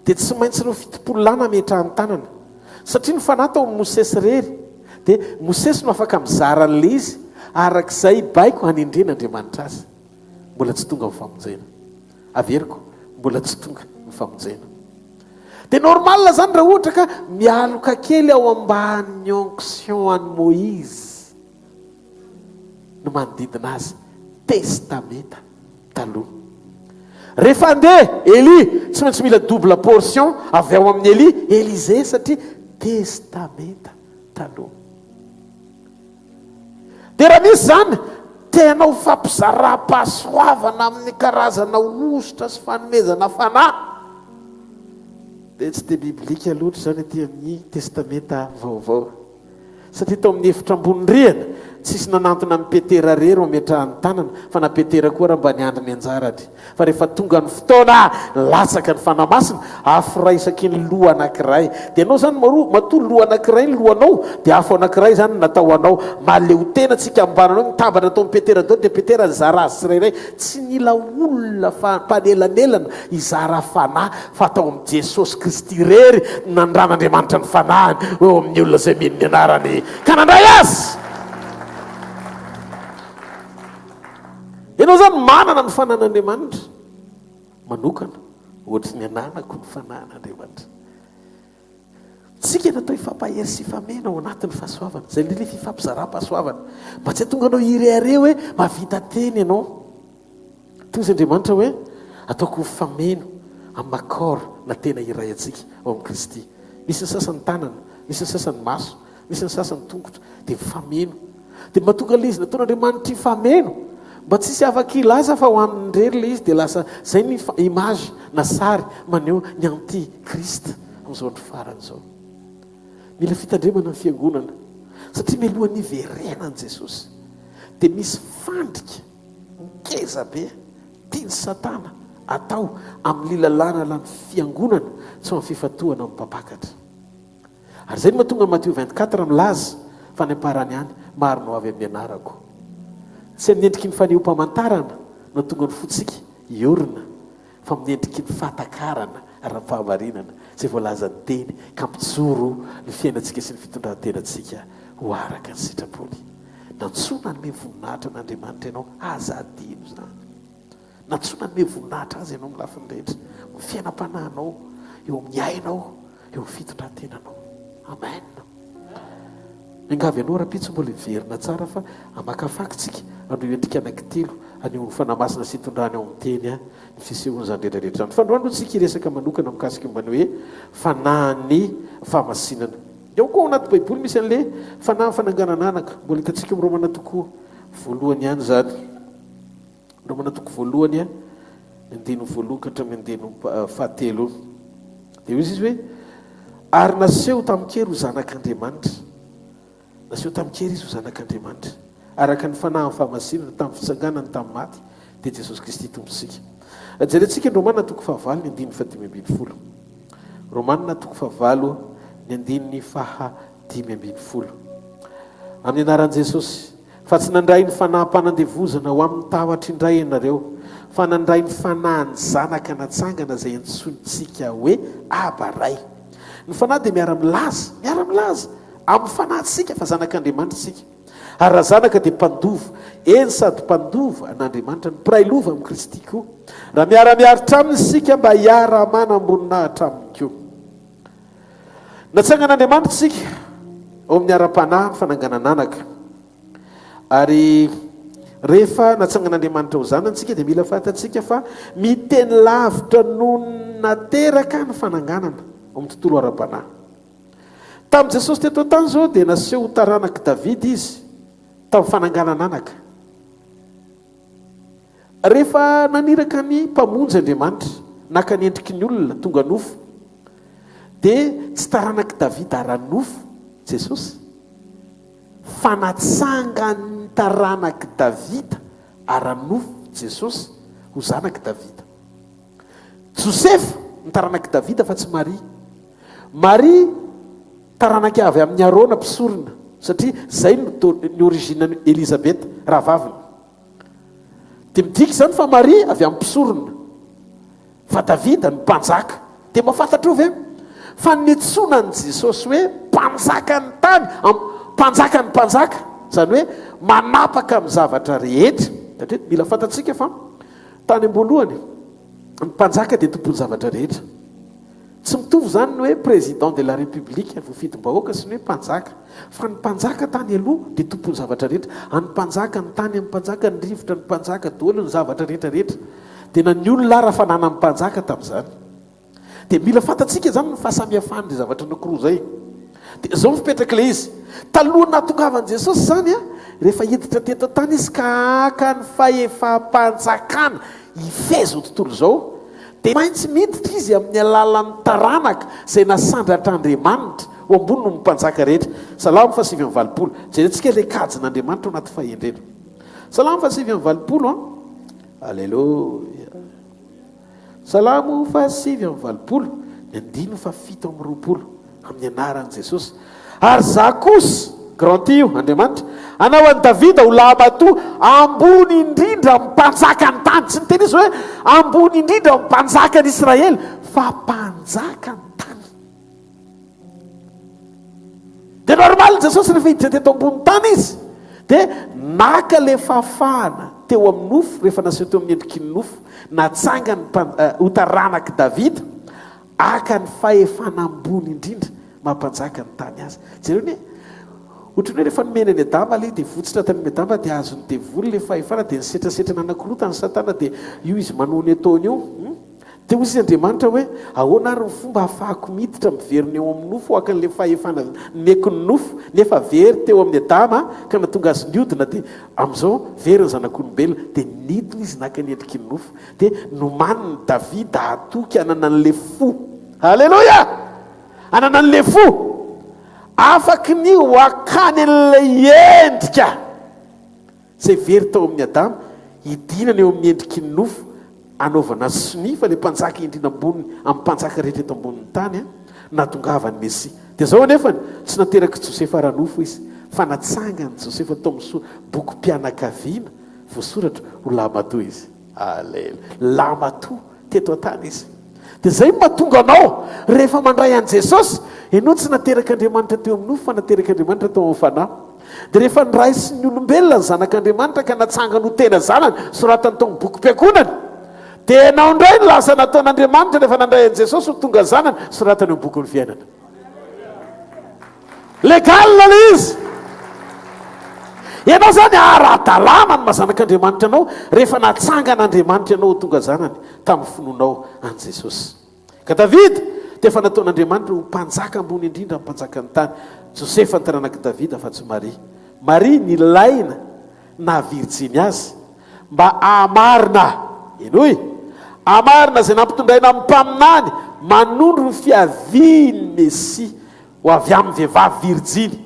[SPEAKER 1] dia tsy maintsy ireo 70 lahy nametrahany tanana. Satria ny fanahy tao amin'i Mosesy irery, dia Mosesy no afaka mizara an'ilay izy araka izay baiko hanendren'Andriamanitra azy. Mbola tsy tonga ny famonjena. Averiko, mbola tsy tonga ny famonjena. Dia normal izany raha ohatra ka mialoka kely ao ambanin'ny onction an'i Moïse. no manodidina azy, Testamenta Taloha. Rehefa handeha Elia, tsy maintsy mila double portion avy ao amin'i Elia, Élisée, satria Testamenta Taloha. Dia raha misy izany, te hanao fampizaram-pahasoavana amin'ny karazana hosotra sy fanomezana fanahy, dia tsy dia biblika loatra izany aty amin'ny Testamenta Vaovao. Satria tao amin'ny efitra ambony rihana, tsisy nanantona an'i Petera irery ho ametrahany tanana, fa na Petera koa raha mba niandry ny anjarany. Fa rehefa tonga ny fotoana, latsaka ny Fanahy Masina, afo iray isaky ny loha anankiray. Dia ianao izany maroa, matoa loha anankiray ny lohanao, dia afo anankiray izany no natao ho anao. Mahaleotena tsy ikambanana hoe mitambatra tao amin'i Petera daholo, dia Petera nizara azy tsirairay. Tsy nila olona fa mpanelanelana hizara fanahy, fa tao amin'i Jesosy Kristy irery no nandran'Andriamanitra ny Fanahiny ho eo amin'ny olona izay mino ny anarany ka nandray Azy. Ianao izany manana ny fanan'Andriamanitra manokana, ohatry ny ananako ny fanan'Andriamanitra. Tsika natao hifampahery sy hifameno ao anatin'ny fahasoavana. Izay indrindra ilay fifampizaram-pahasoavana. Mba tsy hahatonga anao hirehareha hoe mahavita tena ianao. Toy izy Andriamanitra hoe ataoko ho fameno amin'ny maha corps na tena iray antsika ao amin'i Kristy. Misy ny sasany tanana, misy ny sasany maso, misy ny sasany tongotra, dia mifameno. Dia mba tonga ilay izy nataon'Andriamanitra hifameno, mba tsisy afaka hilaza fa ho aminy irery ilay izy, dia lasa izay ny image na sary maneho ny anti Christ amin'izao andro farany izao. Mila fitandremana ny fiangonana, satria mialohan'ny hiverenan'i Jesosy dia misy fandrika ngeza be tian'i Satana atao amin'ny lalàna lany fiangonana tsy ho amin'ny fifantohana amin'ny mpampakatra. Ary izay no mahatonga an'i Matio 24 milaza fa any am-parany any, maro no avy amin'ny anarako. Tsy amin'ny endriky ny fanehoam-pamantarana no hahatonga ny fontsika hiorina, fa amin'ny endriky ny fahatakarana ara-pahamarinana izay voalazan'ny Teny ka hampijoro ny fiainantsika sy ny fitondran-tenantsika ho araka ny sitrapony. Nantsoina hanome voninahitra an'Andriamanitra ianao, aza adino izany. Nantsoina hanome voninahitra Azy ianao amin'ny lafiny rehetra, amin'ny fiainam-panahinao, eo amin'ny ainao, eo amin'ny fitondran-tenanao. Amen. Miangavy anao rahampitso mbola hiverina tsara fa hamakafaky tsika an'ireo endrika anankitelo anehoan'ny Fanahy Masina sy itondrany ao amin'ny Teny ny fisehoan'izany rehetra rehetra izany. Fa androany aloha tsika hiresaka manokana mikasika momba ny hoe fanahin'ny fahamasinana. Eo koa ao anaty Baiboly misy an'ilay fanahin'ny fananganana anaka. Mbola hitantsika amin'ny Romana toko voalohany ihany izany. Romana toko voalohany, ny andininy voalohany ka hatramin'ny andininy fahatelo. Dia hoy izy hoe, ary naseho tamin-kery ho zanak'Andriamanitra. Naseho tamin-kery izy ho zanak'Andriamanitra, araka ny fanahin'ny fahamasinana tamin'ny fitsanganany tamin'ny maty, dia Jesosy Kristy Tompontsika. Jerentsika ny Romana toko fahavalo, ny andininy fahadimy ambin'ny folo. Romana toko fahavalo, ny andininy faha-15. Amin'ny anaran'i Jesosy. Fa tsy nandray ny fanahim-panandevozana ho amin'ny tahotra indray ianareo, fa nandray ny fanahin'ny zanaka natsangana izay antsointsika hoe Aba, Ray. Ny fanahy dia miara-milaza, miara-milaza, amin'ny fanahintsika fa zanak'Andriamanitra isika. Ary raha zanaka dia mpandova, eny sady mpandova an'Andriamanitra no mpiray lova amin'i Kristy koa. Raha miara-miaritra aminy isika mba hiara-manam-boninahitra aminy koa. Natsangan'Andriamanitra isika ao amin'ny ara-panahy ny fananganan'anaka. Ary rehefa natsangan'Andriamanitra ho zanany isika dia mila fantatsika fa miteny lavitra noho ny nateraka ny fananganana ao amin'ny tontolo ara-panahy. Tamin'i Jesosy teto an-tany izao dia naseho ho taranak'i Davida izy tamin'ny fananganan'anaka. Rehefa naniraka ny Mpamonjy Andriamanitra, naka ny endriky ny olona, tonga nofo, dia tsy taranak'i Davida ara-nofo Jesosy, fa natsangan'ny taranak'i Davida ara-nofo Jesosy ho zanak'i Davida. Josefa ny taranak'i Davida fa tsy Maria. Maria taranak'i avy amin'i Arona mpisorona, satria izay no ny origine-n'i Elizabeta, rahavaviny. Dia midika izany fa Maria avy amin'ny mpisorona, fa Davida no mpanjaka. Dia mba fantatrao ve fa niantsoana an'i Jesosy hoe mpanjakan'ny tany, mpanjakan'ny mpanjaka, izany hoe manapaka amin'ny zavatra rehetra. Satria mila fantatsika fa tany am-boalohany ny mpanjaka dia tompon'ny zavatra rehetra. Tsy mitovy izany ny hoe président de la république voafidim-bahoaka sy ny hoe mpanjaka. Fa ny mpanjaka tany aloha dia tompon'ny zavatra rehetra. An'ny mpanjaka ny tany, an'ny mpanjaka ny rivotra, ny mpanjaka daholo ny zavatra rehetra rehetra. Dia na ny olona ara fananan'ny mpanjaka tamin'izany. Dia mila fantatsika izany ny fahasamihafan'ilay zavatra anankiroa izay. Dia izao ny fipetrak'ilay izy. Talohan'ny nahatongavan'i Jesosy izany, rehefa hiditra teto an-tany izy ka haka ny fahefam-panjakana hifehy izao tontolo izao, Dia maintsy miditra izy amin'ny alalan'ny taranaka izay nasandratr'Andriamanitra ho ambony noho ny mpanjaka rehetra. Salamo faha-89. Jerentsika ilay kajin'Andriamanitra ao anaty fahendrena. Salamo faha-89 an. Aleloia. Salamo faha-89, ny andininy faha-27. Amin'ny anaran'i Jesosy. Ary izaho kosa, grand I io, Andriamanitra, hanao an'i Davida ho lahimatoa ambony indrindra amin'ny mpanjakan'ny tany. Tsy niteny izy hoe ambony indrindra amin'ny mpanjakan'i Israely, fa mpanjakan'ny tany. Dia normal Jesosy rehefa hiditra teto ambony tany izy, dia naka ilay fahafahana teo amin'ny nofo, rehefa naseho teo amin'ny endriky ny nofo, natsangany ho taranak'i Davida, Haka ny fahefana ambony indrindra maha mpanjaka ny tany azy. Jereo anie, ohatran'ny hoe rehefa nomena an'i Adama ilay dia votsitra tany amin'i Adama dia azon'ny devoly ilay fahefana dia nisetrasetra nanakorotana Satana dia io izy manohy ny ataony io. Hum. Dia hoy izy Andriamanitra hoe, ahoana ary ny fomba hahafahako miditra miverina eo amin'ny nofo haka an'ilay fahefana nomeko ny nofo nefa very teo amin'i Adama ka nahatonga azy niodina dia amin'izao very ny zanak'olombelona dia nidina izy naka ny endriky ny nofo. Dia nomanin'i Davida hatoky hanana an'ilay fo. Aleloia! Hanana an'ilay fo. Afaky ny ho hakany an'ilay endrika izay very tao amin'i Adama, hidinana eo amin'ny endriky ny nofo, hanaovana sonia fa ilay mpanjaka indrindra ambony amin'ny mpanjaka rehetra eto ambonin'ny tany, nahatongavan'ny Mesia. Dia izao anefany, tsy naterak'i Josefa ara-nofo izy, fa natsangan'i Josefa tao amin'ny soa bokim-pianakaviana voasoratra ho lahimatoa izy. Alel. Lahimatoa teto an-tany izy. Dia izay no mahatonga anao rehefa mandray an'i Jesosy, ianao tsy naterak'Andriamanitra teo amin'ny nofo fa naterak'Andriamanitra tao amin'ny fanahy. Dia rehefa noraisin'ny olombelona ny Zanak'Andriamanitra ka natsangany ho tena zanany, soratany tao amin'ny bokim-piangonana, dia ianao indray no lasa nataon'Andriamanitra rehefa nandray an'i Jesosy ho tonga zanany, soratany eo amin'ny bokin'ny fiainana. Légal ilay izy. Ianao izany ara-dalàna ny maha zanak'Andriamanitra anao rehefa natsangan'Andriamanitra ianao ho tonga zanany tamin'ny finoanao an'i Jesosy. Ka Davida dia efa nataon'Andriamanitra ho mpanjaka ambony indrindra amin'ny mpanjakan'ny tany. Josefa ny taranak'i Davida fa tsy Maria. Maria nilaina naha virjiny azy mba hahamarina, henoy, hahamarina izay nampitondraina amin'ny mpaminany manondro ny fiavian'ny Mesia ho avy amin'ny vehivavy virjiny.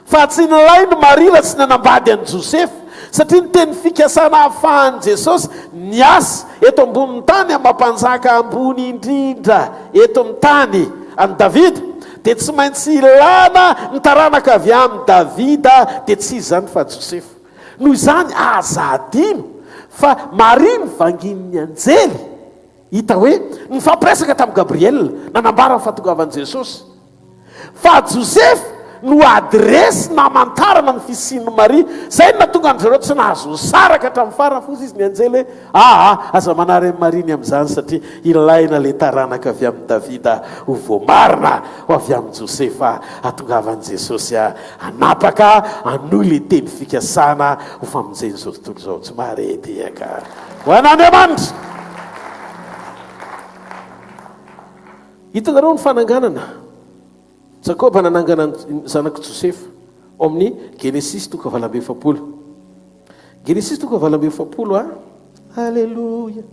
[SPEAKER 1] Fa tsy nilain'i Maria raha tsy nanambady an'i Josefa, satria ny teny fikasana hahafahan'i Jesosy niasa eto ambonin'ny tany amin'ny maha mpanjaka ambony indrindra eto amin'ny tany an'i Davida, dia tsy maintsy ilana ny taranaka avy amin'i Davida, dia tsy iza izany fa Josefa. Noho izany, aza adino fa Maria novangin'ny anjely. Hita hoe nifampiresaka tamin'i Gabriela, nanambara ny fahatongavan'i Jesosy, fa Josefa no adiresy namantarana ny fisian'i Maria. Izay no nahatonga an-dry zareo tsy nahazo nisaraka hatramin'ny farany. Hoy izy ny anjely hoe, Aa, aza manary an'i Maria ny amin'izany, satria ilaina ilay taranaka avy amin'i Davida ho voamarina ho avy amin'i Josefa hahatongavan'i Jesosy hanapaka hanohy ilay teny fikasana ho famonjen'izao tontolo izao. Tsy mahare tehaka. Ho an'Andriamanitra! Hitanareo ny fananganana. Jakoba nanangana ny zanak'i Josefa ao amin'ny Genesisy toko 48. Genesisy toko 48 a. Aleloia.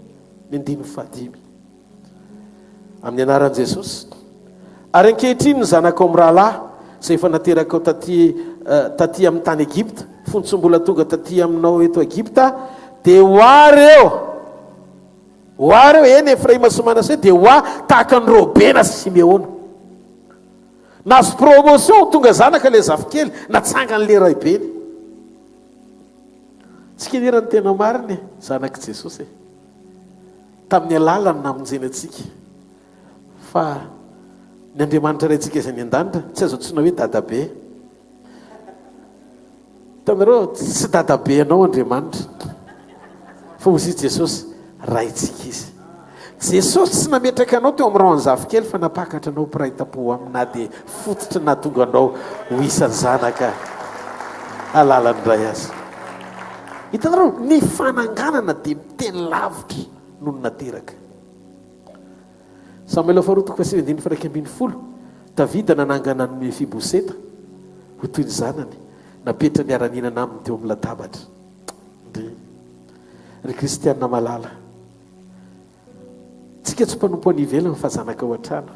[SPEAKER 1] Ny andininy fahadimy. Amin'ny anaran'i Jesosy. Ary ankehitriny ny zanakao mirahalahy izay efa naterakao taty taty amin'ny tany Egypta, fony tsy mbola tonga taty aminao eto Egypta, dia ho ahy ireo. Ho ahy ireo, eny, Efraima sy Manase dia ho ahy tahaka an'i Robena sy Simeona. Nahazo promotion ho tonga zanaka ilay zafikely, natsangan'ilay raibeny. Tsika anie raha ny tena marina e, zanak'i Jesosy e. Tamin'ny alalany namonjena antsika. Fa ny Andriamanitra Raintsika izay any an-danitra, tsy azo antsoina hoe dadabe. Hitanareo, tsy dadabe anao Andriamanitra. Fa hoy izy Jesosy, Raintsika Izy. Jesosy tsy nametraka anao teo amin'ny rang zafikely fa nampakatra anao mpiray tampo aminy na dia fototry ny nahatonga anao ho isan'ny zanaka alalan'ny Ray aza. Hitanareo, ny fananganana dia miteny lavitra noho ny nateraka. Samoela faharoa toko fahasivy andininy faha 11, Davida nanangana an'i Mefiboseta ho toy ny zanany, napetrany hiara-nihinana aminy teo amin'ny latabatra. Ndry. Ry kristiana malala, tsika tsy mpanompo any ivelany fa zanaka ao an-trano.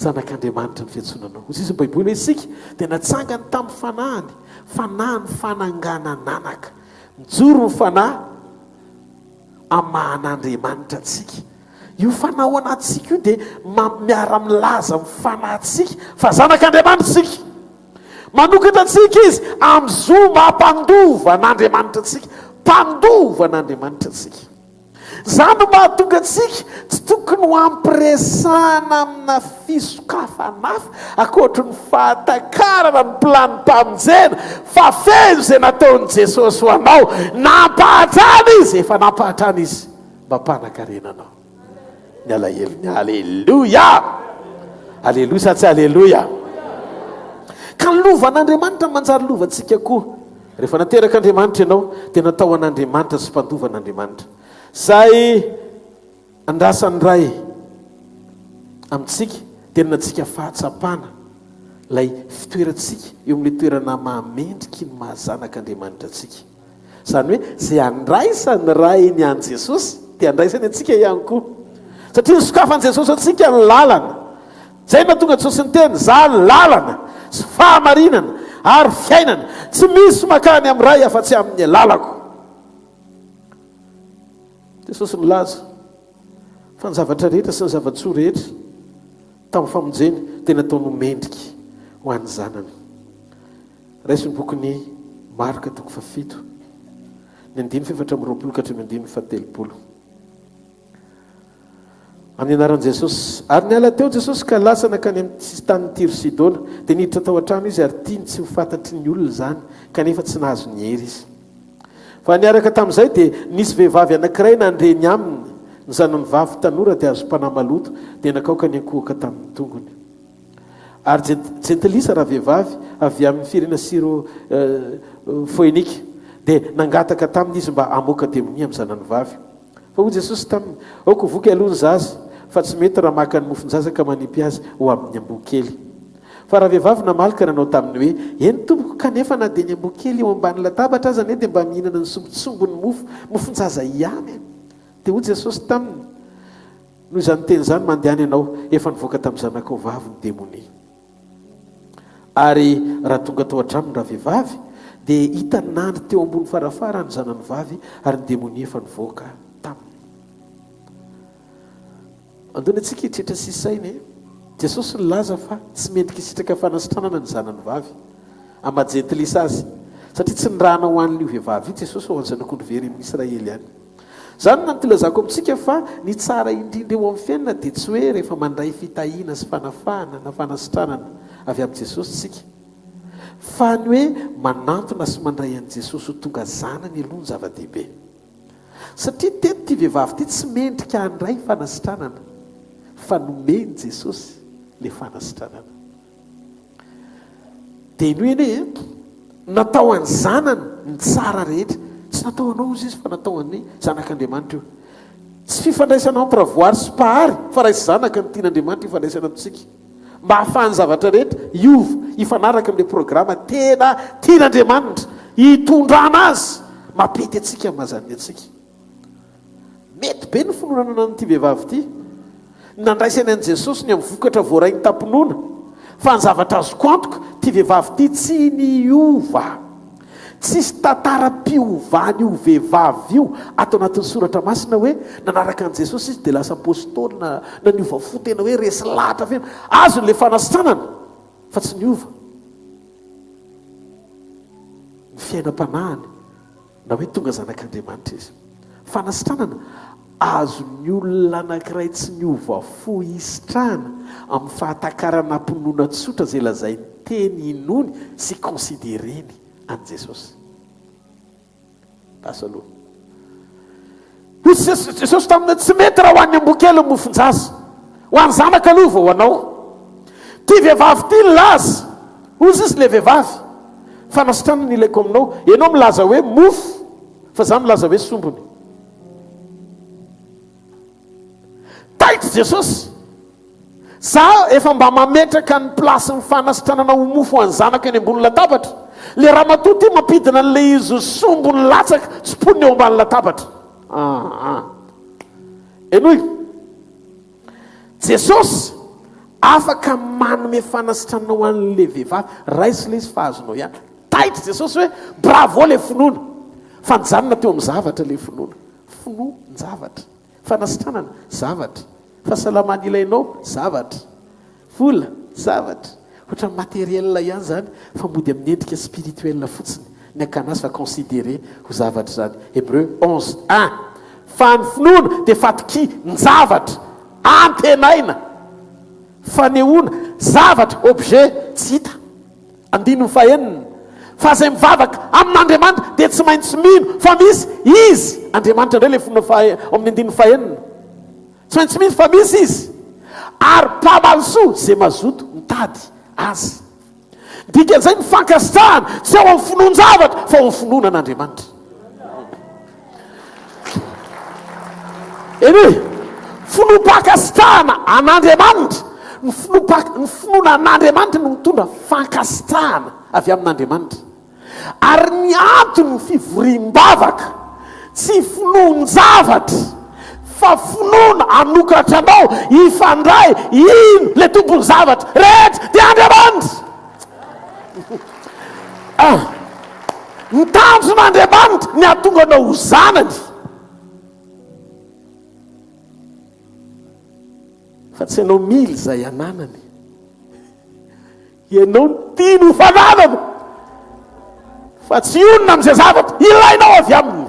[SPEAKER 1] Zanak'Andriamanitra ny fiantsoana anao. Hoy sisa ny Baiboly hoe isika dia natsangany tamin'ny fanahiny, fanahin'ny fananganan'anaka. Mijoro ny fanahy amin'ny maha an'Andriamanitra antsika. Io fanahy ao anatintsika io dia miara-milaza amin'ny fanahintsika fa zanak'Andriamanitra isika. Manokatra antsika Izy amin'ny zo maha mpandova an'Andriamanitra antsika. Mpandova an'Andriamanitra antsika. Izany no mahatonga antsika tsy tokony ho ampiresahana amina fisokafana hafa ankoatry ny fahatakarana ny planim-pamonjena fa feno izay nataon'i Jesosy ho anao. Nampahatrana Izy, efa nampahatrana Izy mba hampanan-karena anao. Ny alahelony. Aleloia! Aleloia sa tsy aleloia? Ka ny lovan'Andriamanitra manjary lovantsika koa. Rehefa naterak'Andriamanitra ianao, dia natao an'Andriamanitra sy mpandova an'Andriamanitra. Izay andrasan'ny Ray amintsika dia ny antsika fahatsapana ilay fitoerantsika eo amin'ilay toerana mahamendriky ny maha zanak'Andriamanitra antsika. Izany hoe izay andraisan'ny Ray ny an'i Jesosy dia andraisany antsika ihany koa. Satria nosokafan'i Jesosy antsika ny lalana. Izay no nahatonga Jesosy niteny, Izaho ny lalana sy fahamarinana ary fiainana. Tsy misy makany amin'ny Ray afa-tsy amin'ny alalako. Jesosy nilaza fa ny zavatra rehetra sy ny zava-tsoa rehetra tamin'ny famonjeny dia nataony ho mendrika ho an'ny zanany. Raiso ny bokin'i Marka toko fahafito, ny andininy faha-24 ka hatramin'ny andininy faha-30. Amin'ny anaran'i Jesosy. Ary niala teo Jesosy ka lasa nankany amin'ny sisin-tanin'i Tyro Sidona. Dia niditra tao an-trano izy ary tiany tsy ho fantatry ny olona izany, kanefa tsy nahazo ny hery izy. Fa niaraka tamin'izay dia nisy vehivavy anankiray nandre ny aminy, ny zanany vavy tanora dia azom-panahy maloto, dia nakaoka niankohoka tamin'ny tongony. Ary jentilisa ravehivavy avy amin'ny firenena Syro-Foinika dia nangataka taminy izy mba hamoaka demonia amin'ny zanany vavy. Fa hoy Jesosy taminy, Aoka ho voky aloha ny zaza, fa tsy mety raha maka ny mofon-jaza ka manipy azy ho amin'ny amboa kely. Fa ravehivavy namaly ka nanao taminy hoe, Eny, tompoko, kanefa na dia ny amboa kely eo ambany latabatra aza anie dia mba mihinana ny sombintsombin'ny mofo mofon-jaza ihany. Dia hoy Jesosy taminy, Noho izany teny izany, mandehana ianao, efa nivoaka tamin'ny zanakao vavy ny demonia. Ary raha tonga tao an-tranony ravehivavy, dia hitany nandry teo ambony farafara ny zanany vavy, ary ny demonia efa nivoaka taminy. Andony antsika hitritra sy hisaina e! Jesosy nilaza fa tsy mendrika hisitraka fanasitranana ny zanany vavy, amin'ny maha jentilisa azy, satria tsy nirahana ho an'io vehivavy io Jesosy fa ho an'ny zanak'ondry very amin'ny Israely ihany. Izany no antilazako amintsika fa ny tsara indrindra eo amin'ny fiainana dia tsy hoe rehefa mandray fitahiana sy fanafahana na fanasitranana avy amin'i Jesosy isika. Fa ny hoe manantona sy mandray an'i Jesosy ho tonga zanany aloha no zava-dehibe. Satria teto ity vehivavy ity tsy mendrika handray fanasitranana fa nomen'i Jesosy ilay fanasitranana. Dia henoy anie e! Natao an'ny zanany ny tsara rehetra. Tsy natao anao hozy izy fa natao an'ny zanak'Andriamanitra io. Tsy fifandraisana entre voary sy mpahary fa ray sy zanaka no tian'Andriamanitra hifandraisana amintsika. Mba hahafahan'ny zavatra rehetra hiova, hifanaraka amin'ilay programa tena tian'Andriamanitra hitondrana azy, mampety antsika amin'ny maha zanany antsika. Mety be ny finoana ananan'ity vehivavy ity. Ny nandraisany an'i Jesosy ny amin'ny vokatra voarainy tam-pinoana. Fa ny zavatra azoko antoka, ity vehivavy ity tsy niova. Tsisy tantaram-piovan'io vehivavy io ato anatin'ny soratra masina hoe nanaraka an'i Jesosy izy dia lasa apostoly na na niova fo tena hoe resy lahatra feno. Azony ilay fanasitranana fa tsy niova ny fiainam-panahiny. Na hoe tonga zanak'Andriamanitra izy. Fanasitranana azon'ny olona anankiray tsy niova fo hisitrahana amin'ny fahatakarana am-pinoana tsotra izay lazain'ny teny inoany sy considereny an'i Jesosy. Lasa aloha. Hoy Jesosy taminy hoe, Tsy mety raha ho an'ny amboa kely ny mofon-jaza. Ho an'ny zanaka aloha vao ho anao. Ity vehivavy ity nilaza, hoy izy ilay vehivavy, Fanasitranana no ilaiko aminao. Ianao milaza hoe mofo, fa izaho milaza hoe sombiny. Taitra Jesosy. Za efa mba mametraka ny place ny fanasitranana ho mofo ho an'ny zanako eny ambony latabatra. Le ramatoa ty mampidina an'le izy sombiny latsaka tsiponiny eo ambany latabatra. Aa. Henoy. Jesosy afaka manome fanasitranana ho an'le vehivavy. Raiso le izy fa azonao ihany. Taitra Jesosy hoe bravo le finoana. Fa nijanona teo amin'ny zavatra le finoana. Finoan-javatra. Fanasitranana, zavatra. Fahasalamana ilainao, zavatra. Vola, zavatra. Ohatran'ny matériel ihany izany fa mody amin'ny endrika spirituel fotsiny ny hakana azy fa considéré ho zavatra izany. Hébreux 11, un. Fa ny finoana dia fatokian-javatra antenaina, fanehoana zavatra, objet, tsy hita. Andininy fahenina, Fa izay mivavaka amin'Andriamanitra dia tsy maintsy mino fa misy Izy. Andriamanitra indray ilay finoana faha, ao amin'ny andininy fahenina. Tsy maintsy mino fa misy Izy, ary mpamaly soa izay mazoto mitady Azy. Dikan'izay ny fankasitrahana tsy ao amin'ny finoan-javatra fa ao amin'ny finoana an'Andriamanitra. Eny e! Finoam-pankasitrahana an'Andriamanitra. Ny finoam-pank, ny finoana an'Andriamanitra no mitondra fankasitrahana avy amin'Andriamanitra. Ary ny anton'ny fivoriam-bavaka tsy finoan-javatra fa finoana hanokatra anao hifandray hino ilay Tompon'ny zavatra rehetra dia Andriamanitra. Ah! Ny tanjon'Andriamanitra ny hahatonga anao ho zanany. Fa tsy ianao mila izay ananany. Ianao no tiany ho fananana. Fa tsy hionona amin'izay zavatra ilainao avy aminy.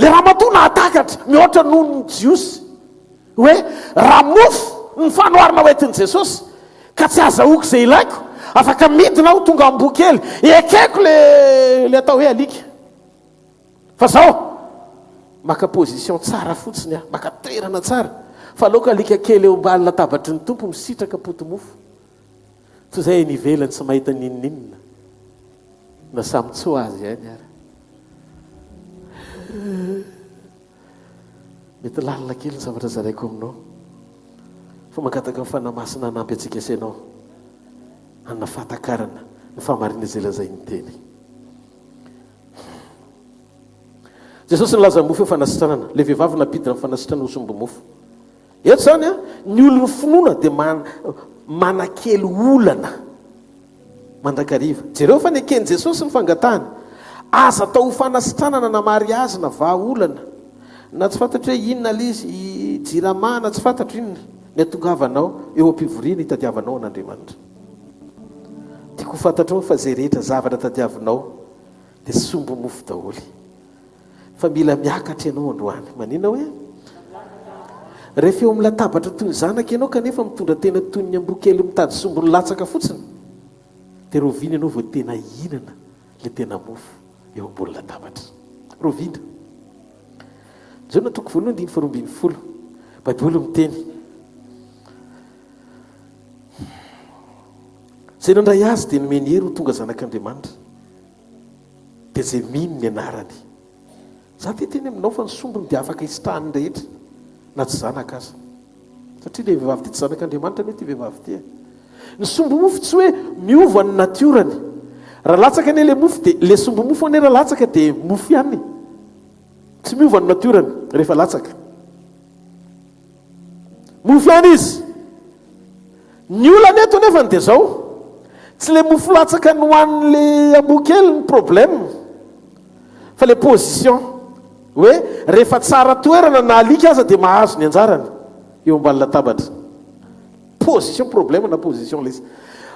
[SPEAKER 1] Le ramatoa nahatakatra mihoatra noho ny Jiosy. Hoe raha mofo ny fanoharana hoentin'i Jesosy ka tsy azahoako izay ilaiko, afaka midina aho tonga amboa kely, ekeko le le atao hoe alika. Fa zao, maka position tsara fotsiny aho, maka toerana tsara, fa aleoko alika kely eo ambany latabatry ny Tompo misitraka poti-mofo, toy izay eny ivelany tsy mahita n'inon'inona, na samy tsy ho azy ihany ary. Mety lalina kely ny zavatra zaraiko aminao, fa mangataka ny Fanahy Masina hanampy antsika sy ianao hanana fahatakarana ny fahamarinana izay lazain'ny Teny. Jesosy nilaza mofo eo fanasitranana, ilay vehivavy nampidina ny fanasitranana ho sombi-mofo. Eto izany an, ny olon'ny finoana dia manakely olana mandrakariva. Jereo fa neken'i Jesosy ny fangatahany. Aza atao ho fanasitranana na mariazy na vahaolana na tsy fantatro hoe inona ilay izy, i Jirama na tsy fantatro inona ny hatongavanao eo am-pivoriana hitadiavanao an'Andriamanitra. Tiako ho fantatrao fa izay rehetra zavatra tadiavinao dia sombi-mofo daholo. Fa mila miakatra ianao androany. Maninona hoe? Rehefa eo amin'ny latabatra toy ny zanaka ianao kanefa mitondra tena toy ny amboa kely mitady sombiny latsaka fotsiny, dia rahoviana ianao vao tena hihinana ilay tena mofo eo ambony latabatra? Rahoviana? Jaona toko voalohany andininy faharoa ambin'ny folo. Baiboly miteny. Izay nandray azy dia nomeny hery ho tonga zanak'Andriamanitra. Dia izay mino ny anarany. Za te hiteny aminao fa ny sombiny dia afaka hisitrahan'ny rehetra na tsy zanaka aza. Satria ilay vehivavy ity tsy zanak'Andriamanitra anie ity vehivavy ity e. Ny sombi-mofo tsy hoe miova ny natiorany. Raha latsaka anie ilay mofo dia ilay sombi-mofo anie raha latsaka dia mofo ihany. Tsy miova ny natiorany rehefa latsaka. Mofo ihany izy. Ny olana eto anefany dia zao, tsy le mofo latsaka nohanin'le amboa kely ny problème fa le position, hoe rehefa tsara toerana na alika aza dia mahazo ny anjarany eo ambany latabatra. Position problème na position le izy.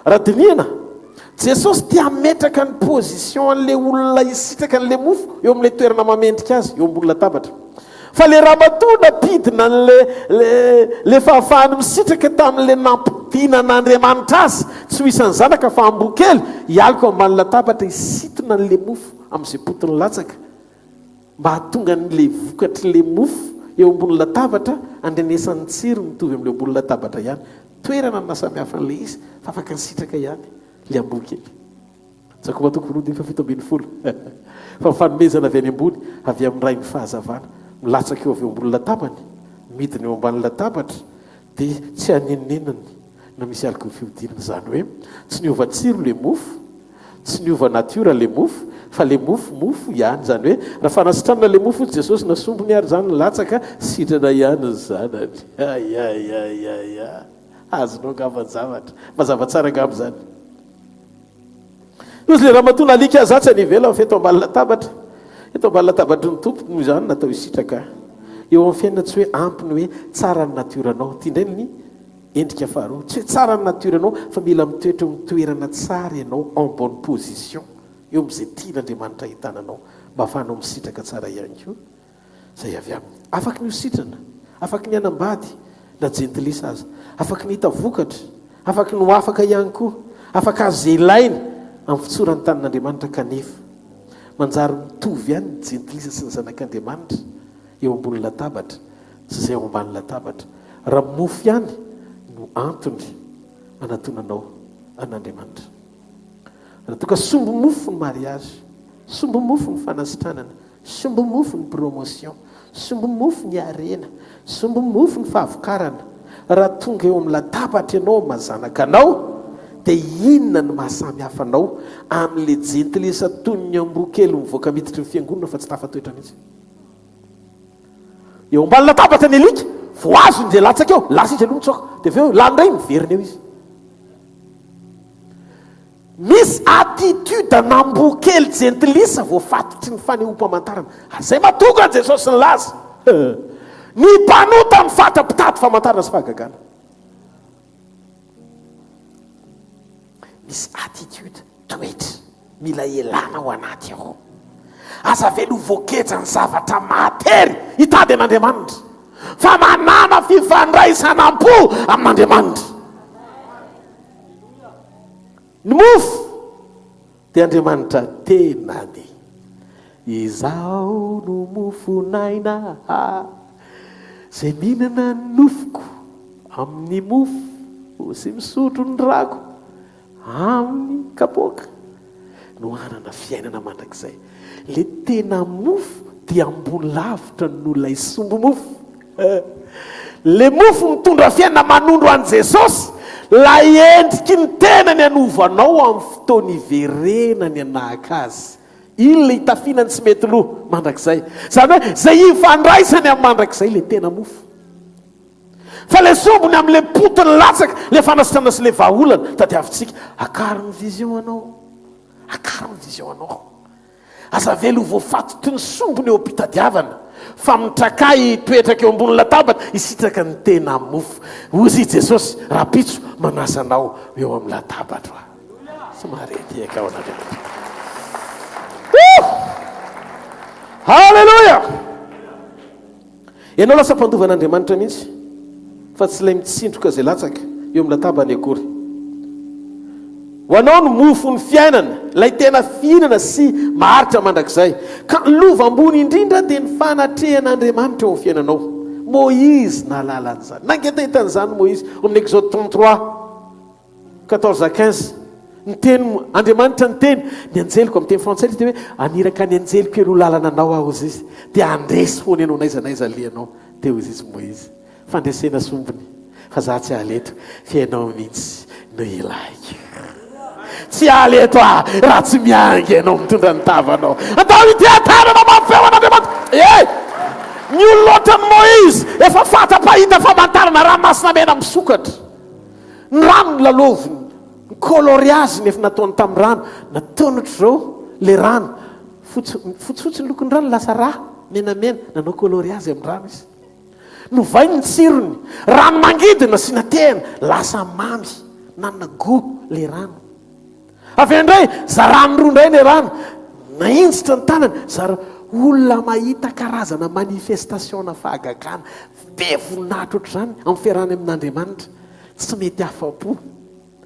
[SPEAKER 1] Raha dinihana, Jesosy te hametraka ny position an'le olona hisitraka an'le mofo eo amin'le toerana mahamendrika azy eo ambony latabatra. Fa le ramatoa nampidina an'le le le fahafahany misitraka tamin'le nampidinan'Andriamanitra azy, tsy ho isan'ny zanaka fa amboa kely, hialoka ambany latabatra hisintona an'le mofo. amin'izay potiny latsaka mba hahatonga an'ilay vokatr'ilay mofo eo ambony latabatra handrenesany tsiro mitovy amin'ilay ambony latabatra ihany. Toerana no nahasamihafa an'ilay izy fa afaka nisitraka ihany ilay amboa kely. Jakoba toko voalohany andininy faha-17 Fa ny fanomezana avy any ambony, avy amin'ny Rain'ny fahazavana, milatsaka eo avy eo ambony latabany, midina eo ambany latabatra, dia tsy hanenenany na misy aloky ny fihodinana. Izany hoe tsy niova tsiro ilay mofo, tsy niova natiora ilay mofo, fa ilay mofo, mofo ihany. Izany hoe raha fanasitranana ilay mofo hoy Jesosy, na sombiny ary izany nilatsaka, sitrana ihany ny zanany. Aiaiaiaia! Azonao angamba ny zavatra. Mazava tsara angamba izany. Hoy ilay ramatoa nalika azy atsy any ivelany fa eto ambany latabatra. Eto ambany latabatry ny Tompo noho izany natao hisitraka ahy. Eo amin'ny fiainana tsy hoe ampy ny hoe tsara ny natioranao. Ity indray ny endrika faharoa. Tsy hoe tsara ny natioranao fa mila mitoetra eo amin'ny toerana tsara ianao, en bonne position, eo amin'izay tian'Andriamanitra ahitana anao mba ahafahanao misitraka tsara ihany koa. izay avy aminy. Afaky ny ho sitrana, afaky ny hanambady na jentilisa aza, afaky ny hita vokatra, afaky ny ho afaka ihany koa, afaka azo izay ilaina amin'ny fitsoran'ny tanin'Andriamanitra kanefa manjary mitovy ihany ny jentilisa sy ny zanak'Andriamanitra eo ambony latabatra sy izay ao ambany latabatra raha mofo ihany no antony anatonanao an'Andriamanitra. Raha toa ka sombi-mofo ny mariazy, sombi-mofo ny fanasitranana, Sombi-mofo ny promotion, sombi-mofo ny harena, sombi-mofo ny fahavokarana. Raha tonga eo amin'ny latabatra ianao amin'ny maha zanaka anao, dia inona no maha samy hafa anao amin'ilay jentilisa toy ny amboa kely mivoaka miditry ny fiangonana fa tsy tafatoetra mihitsy? Eo ambany latabatra ny alika, vao azony izay latsaka eo, lasa izy aloha mitsoaka, dia avy eo lany indray miverina eo izy. Misy attitude an'amboa kely jentilisa voafatotry ny fanehoam-pamantarana. Ary izay mahatonga an'i Jesosy nilaza, Ny mpanota mifatra-pitady famantarana sy fahagagana. Misy attitude, toetra, mila elana ao anaty ao. Aza avela ho voagejan'ny zavatra mahatery hitady an'Andriamanitra, fa manàna fifandraisana am-po amin'Andriamanitra. Ny mofo dia Andriamanitra tenany. Izaho no mofon'aina, izay mihinana ny nofoko amin'ny mofo sy misotro ny rako amin'ny kapoaka no hanana fiainana mandrakizay. Ilay tena mofo dia ambony lavitra noho ilay sombi-mofo. Ilay mofo mitondra fiainana manondro an'i Jesosy, ilay endriky ny tenany hanova anao amin'ny fotoana hiverenany hanahaka Azy. Iny ilay hitafiana ny tsy mety lo mandrakizay. Izany hoe izay hifandraisany amin'ny mandrakizay ilay tena mofo. Fa ilay sombiny amin'ilay potiny latsaka, ilay fanasitranana sy ilay vahaolana tadiavintsika. Akaro ny vision anao. Akaro ny vision anao. Aza avela ho voafatotry ny sombiny eo am-pitadiavana, fa mitrakà hipetraka eo ambony latabatra hisitraka ny tena mofo. Hozy i Jesosy, Rahampitso, manasa anao ho eo amin'ny latabatro aho. Somary etieka ao an'Andriamanitra. Woo! Haleloia! Ianao lasa mpandova an'Andriamanitra mihitsy fa tsy ilay mitsindroka izay latsaka eo amin'ny latabany akory. Ho anao ny mofon'ny fiainana, ilay tena fihinana sy maharitra mandrakizay. Ka ny lova ambony indrindra dia ny fanatrehan'Andriamanitra eo amin'ny fiainanao. Moizy nahalala an'izany. Nangetaheta an'izany Moizy ao amin'ny Exode 33. 14 à 15, Niteny Andriamanitra niteny, ny anjeliko, amin'ny teny frantsay izy dia hoe, haniraka ny anjeliko hialoha lalana anao aho, hozy izy, dia handresy foana ianao n'aiza n'aiza alehanao. Dia hozy izy Moizy, fandresena sombiny, fa za tsy hiala eto, fa ianao mihitsy no ilaiko. Tsy hiala eto aho raha tsy mianga ianao mitondra ny tavanao. Andao hiteha-tanana mafy feo an'Andriamanitra. E! Ny olona ohatran'i Moizy efa fanta-pahita famantarana ranomasina mena misokatra. Ny rano nolalaoviny, ny coloriage ny efa nataony tamin'ny rano, nataony ohatr'izao ilay rano, fotsy fotsifotsy ny lokon'ny rano lasa rà, menamena, nanao coloriage amin'ny rano izy. Novainy ny tsirony, rano mangidy nasiana tehina, lasa mamy, nanana goût ilay rano. Avy eo indray, zarany roa indray ilay rano, nahinjitra ny tanany, zara olona mahita karazana manifestation-na fahagagana be voninahitra ohatr'izany amin'ny fiarahany amin'Andriamanitra, tsy mety afa-po.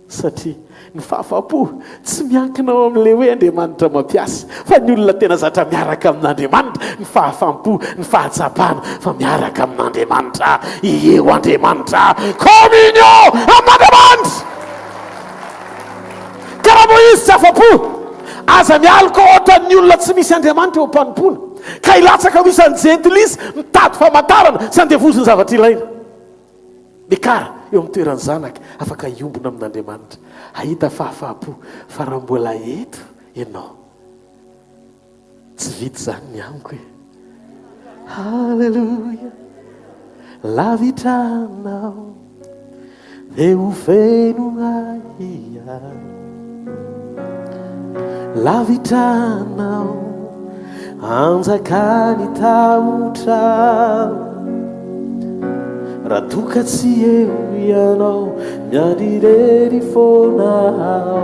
[SPEAKER 1] Satria ny fahafahampo tsy miankina ao amin'ilay hoe Andriamanitra mampiasa, fa ny olona tena zatra miaraka amin'Andriamanitra, ny fahafahampo, ny fahatsapana fa miaraka amin'Andriamanitra, eo Andriamanitra, communion amin'Andriamanitra! Ka raha vao izy tsy afa-po, aza mialoka ohatran'ny olona tsy misy Andriamanitra eo am-panompoana, ka hilatsaka ho isan'ny jentilisa mitady famantarana sy andevozin'ny zavatra ilaina. Miakara eo amin'ny toeran'ny zanaka afaka hiombona amin'Andriamanitra, hahita fahafaham-po fa raha mbola eto ianao, tsy vita izany ny amiko e. Haleloia, lavitra anao, dia ho feno ahy aho. Lavitra anao, anjakan'ny tahotra Raha toa ka tsy eo ianao, miandry irery foana aho.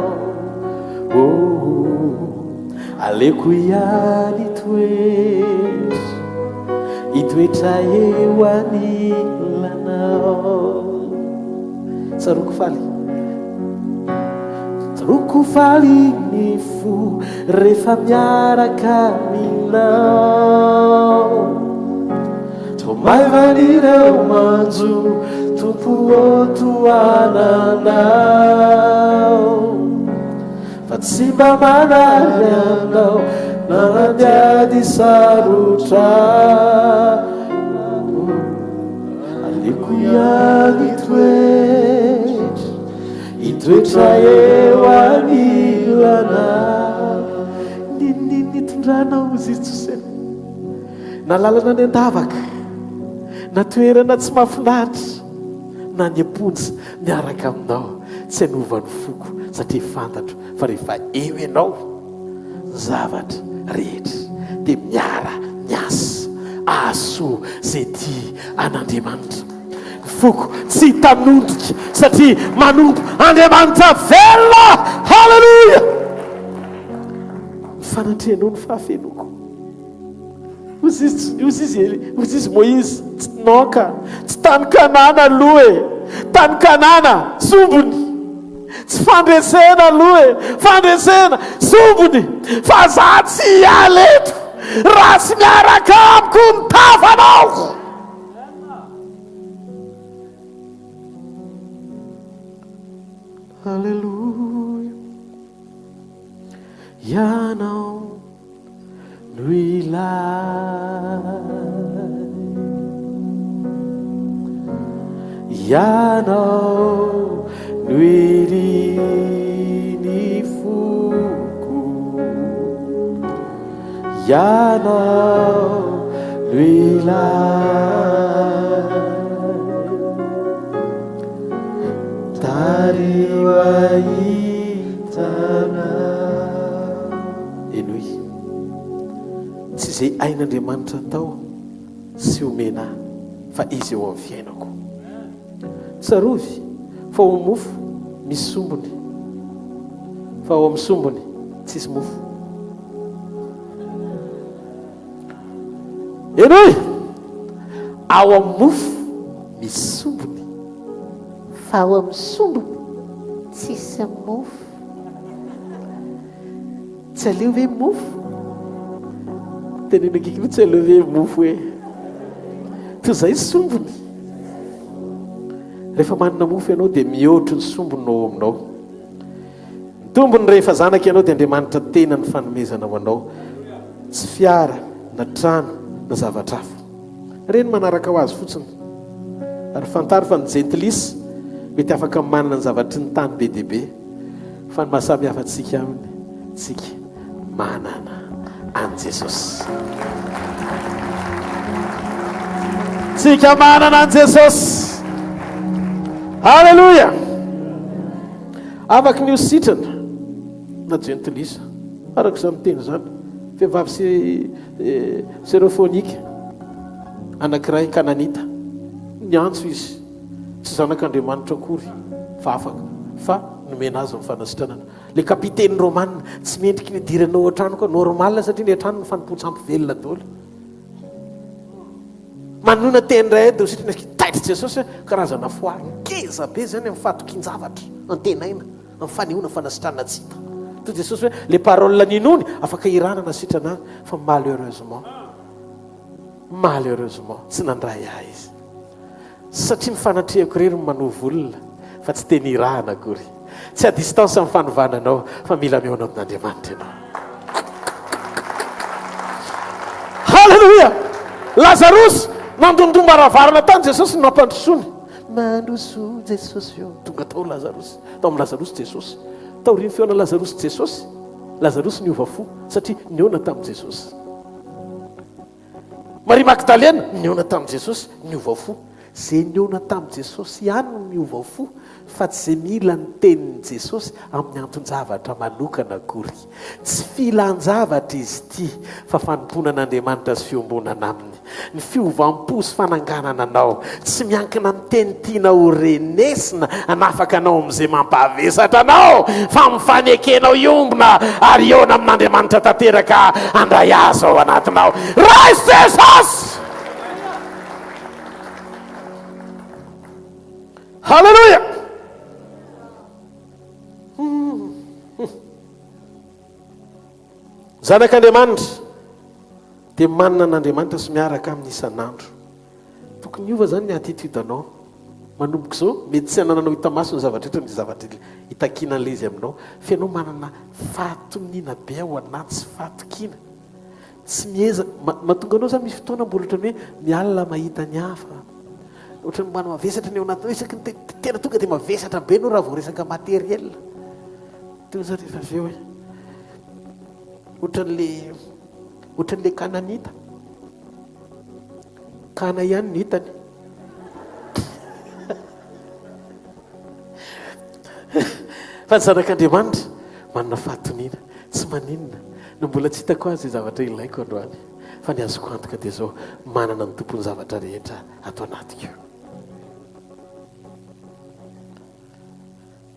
[SPEAKER 1] Oh, aleoko ihany hitoetra, hitoetra eo anilanao. Tsaroako faly. Tsaroako faly ny fo rehefa miaraka aminao. Toa maivana ireo manjo, Tompo ô tohananao. Fa tsy mba manary anao na nandiady sarotra. Aleoko ihany hitoetra, hitoetra eo anilanao. Nini nitondranao hozy izy Josefa. Na lalana any an-davaka, na toerana tsy mahafinaritra, na any am-ponja miaraka aminao, tsy hanova ny foko satria fantatro fa rehefa eo ianao, ny zavatra rehetra dia miara miasa ahasoa izay tia an'Andriamanitra. Ny foko tsy hitanondrika satria manompo Andriamanitra velona. Haleloia! Ny fanatrehanao ny fahafenoako. Hozy izy, hozy izy, hozy izy Moizy, tsy non ka, tsy tany Kanana aloha e, tany Kanana, sombiny, tsy fandresena aloha e, fandresena, sombiny, fa za tsy hiala eto raha tsy miaraka amiko ny tavanao. Alléluia. Ianao no ilay. Ianao no irin'ny foko. Ianao no ilay. Tariho ahitana. Henoy. Tsy izay hain'Andriamanitra atao sy omena ahy, fa Izy eo amin'ny fiainako. Tsarovy fa ao amin'ny mofo misy sombiny, fa ao amin'ny sombiny tsisy mofo. Henoy! Ao amin'ny mofo misy sombiny.
[SPEAKER 2] Fa ao amin'ny sombiny tsisy mofo.
[SPEAKER 1] Tsy aleo ve mofo? Teneno akaiky hoe tsy aleo ve mofo e? Toy izay sombiny. Rehefa manana mofo ianao dia mihoatry ny sombiny no ao aminao. Ny tombony rehefa zanaka ianao dia Andriamanitra tena ny fanomezana ho anao. Tsy fiara na trano na zavatra hafa. Ireny manaraka ho azy fotsiny. Ary fantaro fa ny jentilisa mety afaka manana ny zavatry ny tany be dia be. Fa ny maha samy hafa antsika aminy, tsika manana an'i Jesosy. Tsika manana an'i Jesosy. Alléluia. Afaky ny ho sitrana na jentilisa. Araka izany teny izany. Vehivavy sy Serofônika anankiray Kananita. Niantso izy. Tsy zanak'Andriamanitra akory fa afaka fa nomena azy ny fanasitranana. Le kapiteny romana tsy mendriky ny hidirana ao an-trano koa normal satria ny an-trano ny fanompoan-tsampy velona daholo. Manona teny iray dia ho sitrana. Taitra Jesosy hoe karazana foire ngeza be izany amin'ny fahatokian-javatra antenaina. Amin'ny fanehoana fanasitranana tsy hita. Toy Jesosy hoe le parole ninoany afaka hirana nasitrana ahy fa malheureusement malheureusement tsy nandray ahy izy. Satria ny fanatrehako irery no manova olona fa tsy teny irahana akory. Tsy à distance ny fanovana anao fa mila mihaona amin'Andriamanitra ianao. Haleloia! Lazarosy nandondom-baravarana tany Jesosy no nampandrosoany. Mandrosoa Jesosy ô. Tonga tao Lazarosy. Tao amin'i Lazarosy Jesosy. Taorian'ny fihaonan'i Lazarosy Jesosy, Lazarosy niova fo satria nihaona tamin'i Jesosy. Maria Magdalena nihaona tamin'i Jesosy, niova fo. Izay nihaona tamin'i Jesosy ihany no miova fo fa tsy izay mila ny tenin'i Jesosy amin'ny anton-javatra manokana akory. Tsy filan-javatra izy ity fa fanompoana an'Andriamanitra sy fiombonana aminy. Ny fiovam-po sy fananganana anao, tsy miankina amin'ny teny tianao ho renesina hanafaka anao amin'izay mampavesatra anao, fa amin'ny fanekenao hiombona ary hihaona amin'Andriamanitra tanteraka handray azy ao anatinao. Raiso Jesosy! Haleloia! Zanak'Andriamanitra dia manana an'Andriamanitra sy miaraka aminy isan'andro. Tokony hiova izany ny attitude anao. Manomboka izao, mety tsy hanananao hita maso ny zavatra rehetra, ny zavatra itakiana an'ilay izy aminao, fa ianao manana fahatoniana be ao anaty sy fahatokiana. Tsy miezaka, mahatonga anao izany misy fotoana mbola ohatran'ny hoe mialona mahita ny hafa. Ohatran'ny mba mavesatra ny ao anatinao, isaky ny tena tonga dia mavesatra be ianao raha vao resaka matériel. Teo izany rehefa avy eo e. Ohatran'le ohatran'le kananita. Kana ihany ny hitany. Fa ny zanak'Andriamanitra manana fahatoniana, tsy maninona no mbola tsy hitako azy izay zavatra ilaiko androany, fa ny azoko antoka dia izao, manana ny Tompon'ny zavatra rehetra ato anatiko.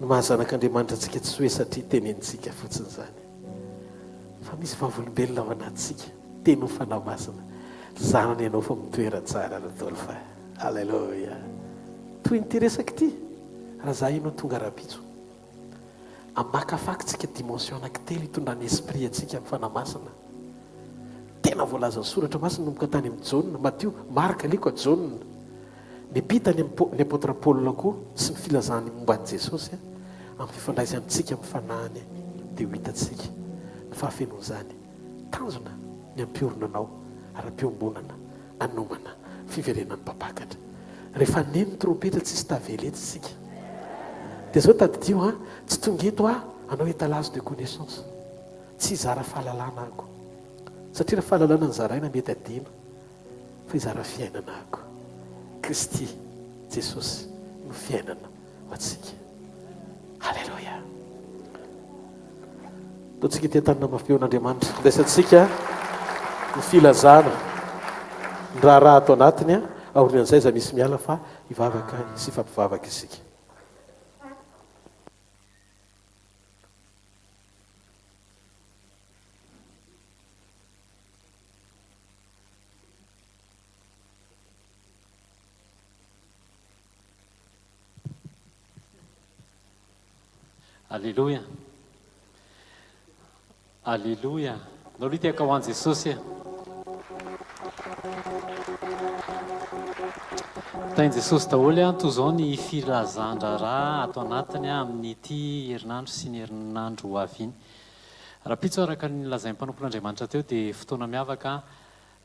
[SPEAKER 1] Ny maha zanak'Andriamanitra antsika tsy hoe satria tenenintsika fotsiny izany, fa misy vavolombelona ao anatintsika, teny ho Fanahy Masina, zanany ianao fa mitoera tsara Rodolphe. Alléluia. Toy ity resaka ity, raha za ianao tonga rahampitso, Amakafaky tsika dimension anankitelo hitondran'ny esprit antsika amin'ny Fanahy Masina. Tena voalazan'ny Soratra Masina nanomboka tany amin'i Jaona, Matio, Marka, Lioka, Jaona. Niampita any amin'ny ny Apôtre Paul koa sy ny filazany momba an'i Jesosy amin'ny fifandraisantsika amin'ny Fanahiny dia ho hitantsika ny fahafenoan'izany. Tanjona ny hampiorina anao ara-piombonana hanomana fiverenan'ny mpampakatra. Rehefa haneno ny trompetra tsisy tavela eto isika. Dia zao tadidio an, tsy tonga eto aho hanao étalage de connaissance. Tsy hizara fahalalana aho. Satria raha fahalalana no zaraina mety adino. Fa hizara fiainana aho. Kristy Jesosy no fiainana ho antsika. Aleloia. Ataontsika ity an-tanana mafy eo an'Andriamanitra. Andraisantsika ny filazana ny raharaha ato anatiny aorian'izay izay misy miala fa hivavaka sy hifampivavaka isika.
[SPEAKER 3] Aleloia. Aleloia. Ndao aloha hitehaka ho an'i Jesosy e. Tahin'i Jesosy daholo an, toy izao ny filazan-draharaha ato anatiny amin'ity herinandro sy ny herinandro ho avy iny. Rahampitso araka ny nolazain'ny mpanompon'Andriamanitra teo dia fotoana miavaka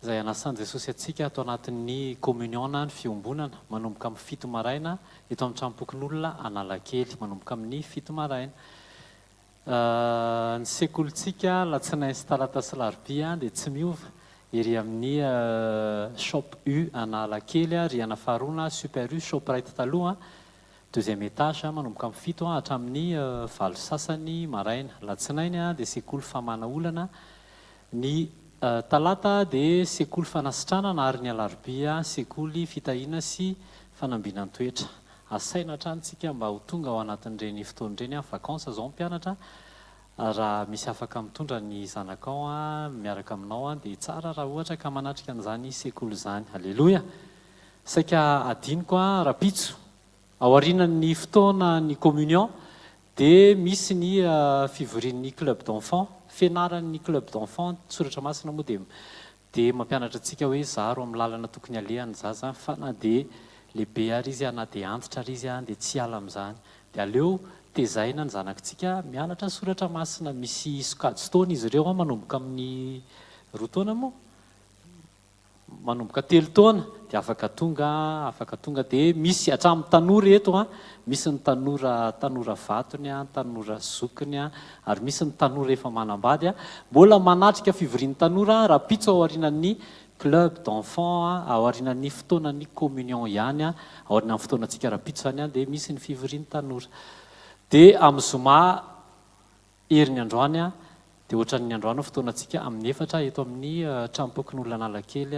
[SPEAKER 3] izay anasan'i Jesosy antsika ato anatin'ny communion na ny fiombonana, manomboka amin'ny fito maraina eto amin'ny tranompokonolona Analakely, manomboka amin'ny fito maraina. Ny sekolintsika alatsinainy sy talata sy larobia dia tsy miova, ery amin'ny Shop U Analakely, rihana faharoa na Super U Shoprite taloha, deuxième étage, manomboka amin'ny fito hatramin'ny valo sasany maraina. Alatsinainy dia sekoly famahana olana, Ny talata dia sekoly fanasitranana ary ny alarobia sekoly fitahiana sy fanambinan-toetra. Asaina hatrany tsika mba ho tonga ao anatin'ireny fotoana ireny an, vacances zao ny mpianatra, raha misy afaka mitondra ny zanakao miaraka aminao dia tsara raha ohatra ka manatrika an'izany sekoly izany. Aleloia! Saika adinoko an, rapitso, aorianan'ny fotoana ny communion. Dia misy ny fivorian'ny club d'enfants, fianaran'ny club d'enfants, ny soratra masina moa dia dia mampianatra antsika hoe zaro amin'ny lalana tokony aleha ny zaza fa na dia lehibe ary izy na dia antitra ary izy dia tsy hiala amin'izany. Dia aleo tezaina ny zanakitsika mianatra soratra masina. Misy sokajin-taona izy ireo manomboka amin'ny roa taona moa? Manomboka telo taona dia afaka tonga, afaka tonga dia misy hatramin'ny tanora eto an, misy ny tanora tanora vatony an, tanora zokiny an, ary misy ny tanora efa manambady an, mbola manatrika fivorian'ny tanora rahampitso ao aorianan'ny club d'enfants an, ao aorianan'ny fotoanan'ny communion ihany an, ao aorianan'ny fotoanantsika rahampitso izany an dia misy ny fivorian'ny tanora. Dia amin'ny zoma Heriny androany dia ohatran'ny androany ny fotoanantsika amin'ny efatra eto amin'ny tranompokonolona Analakely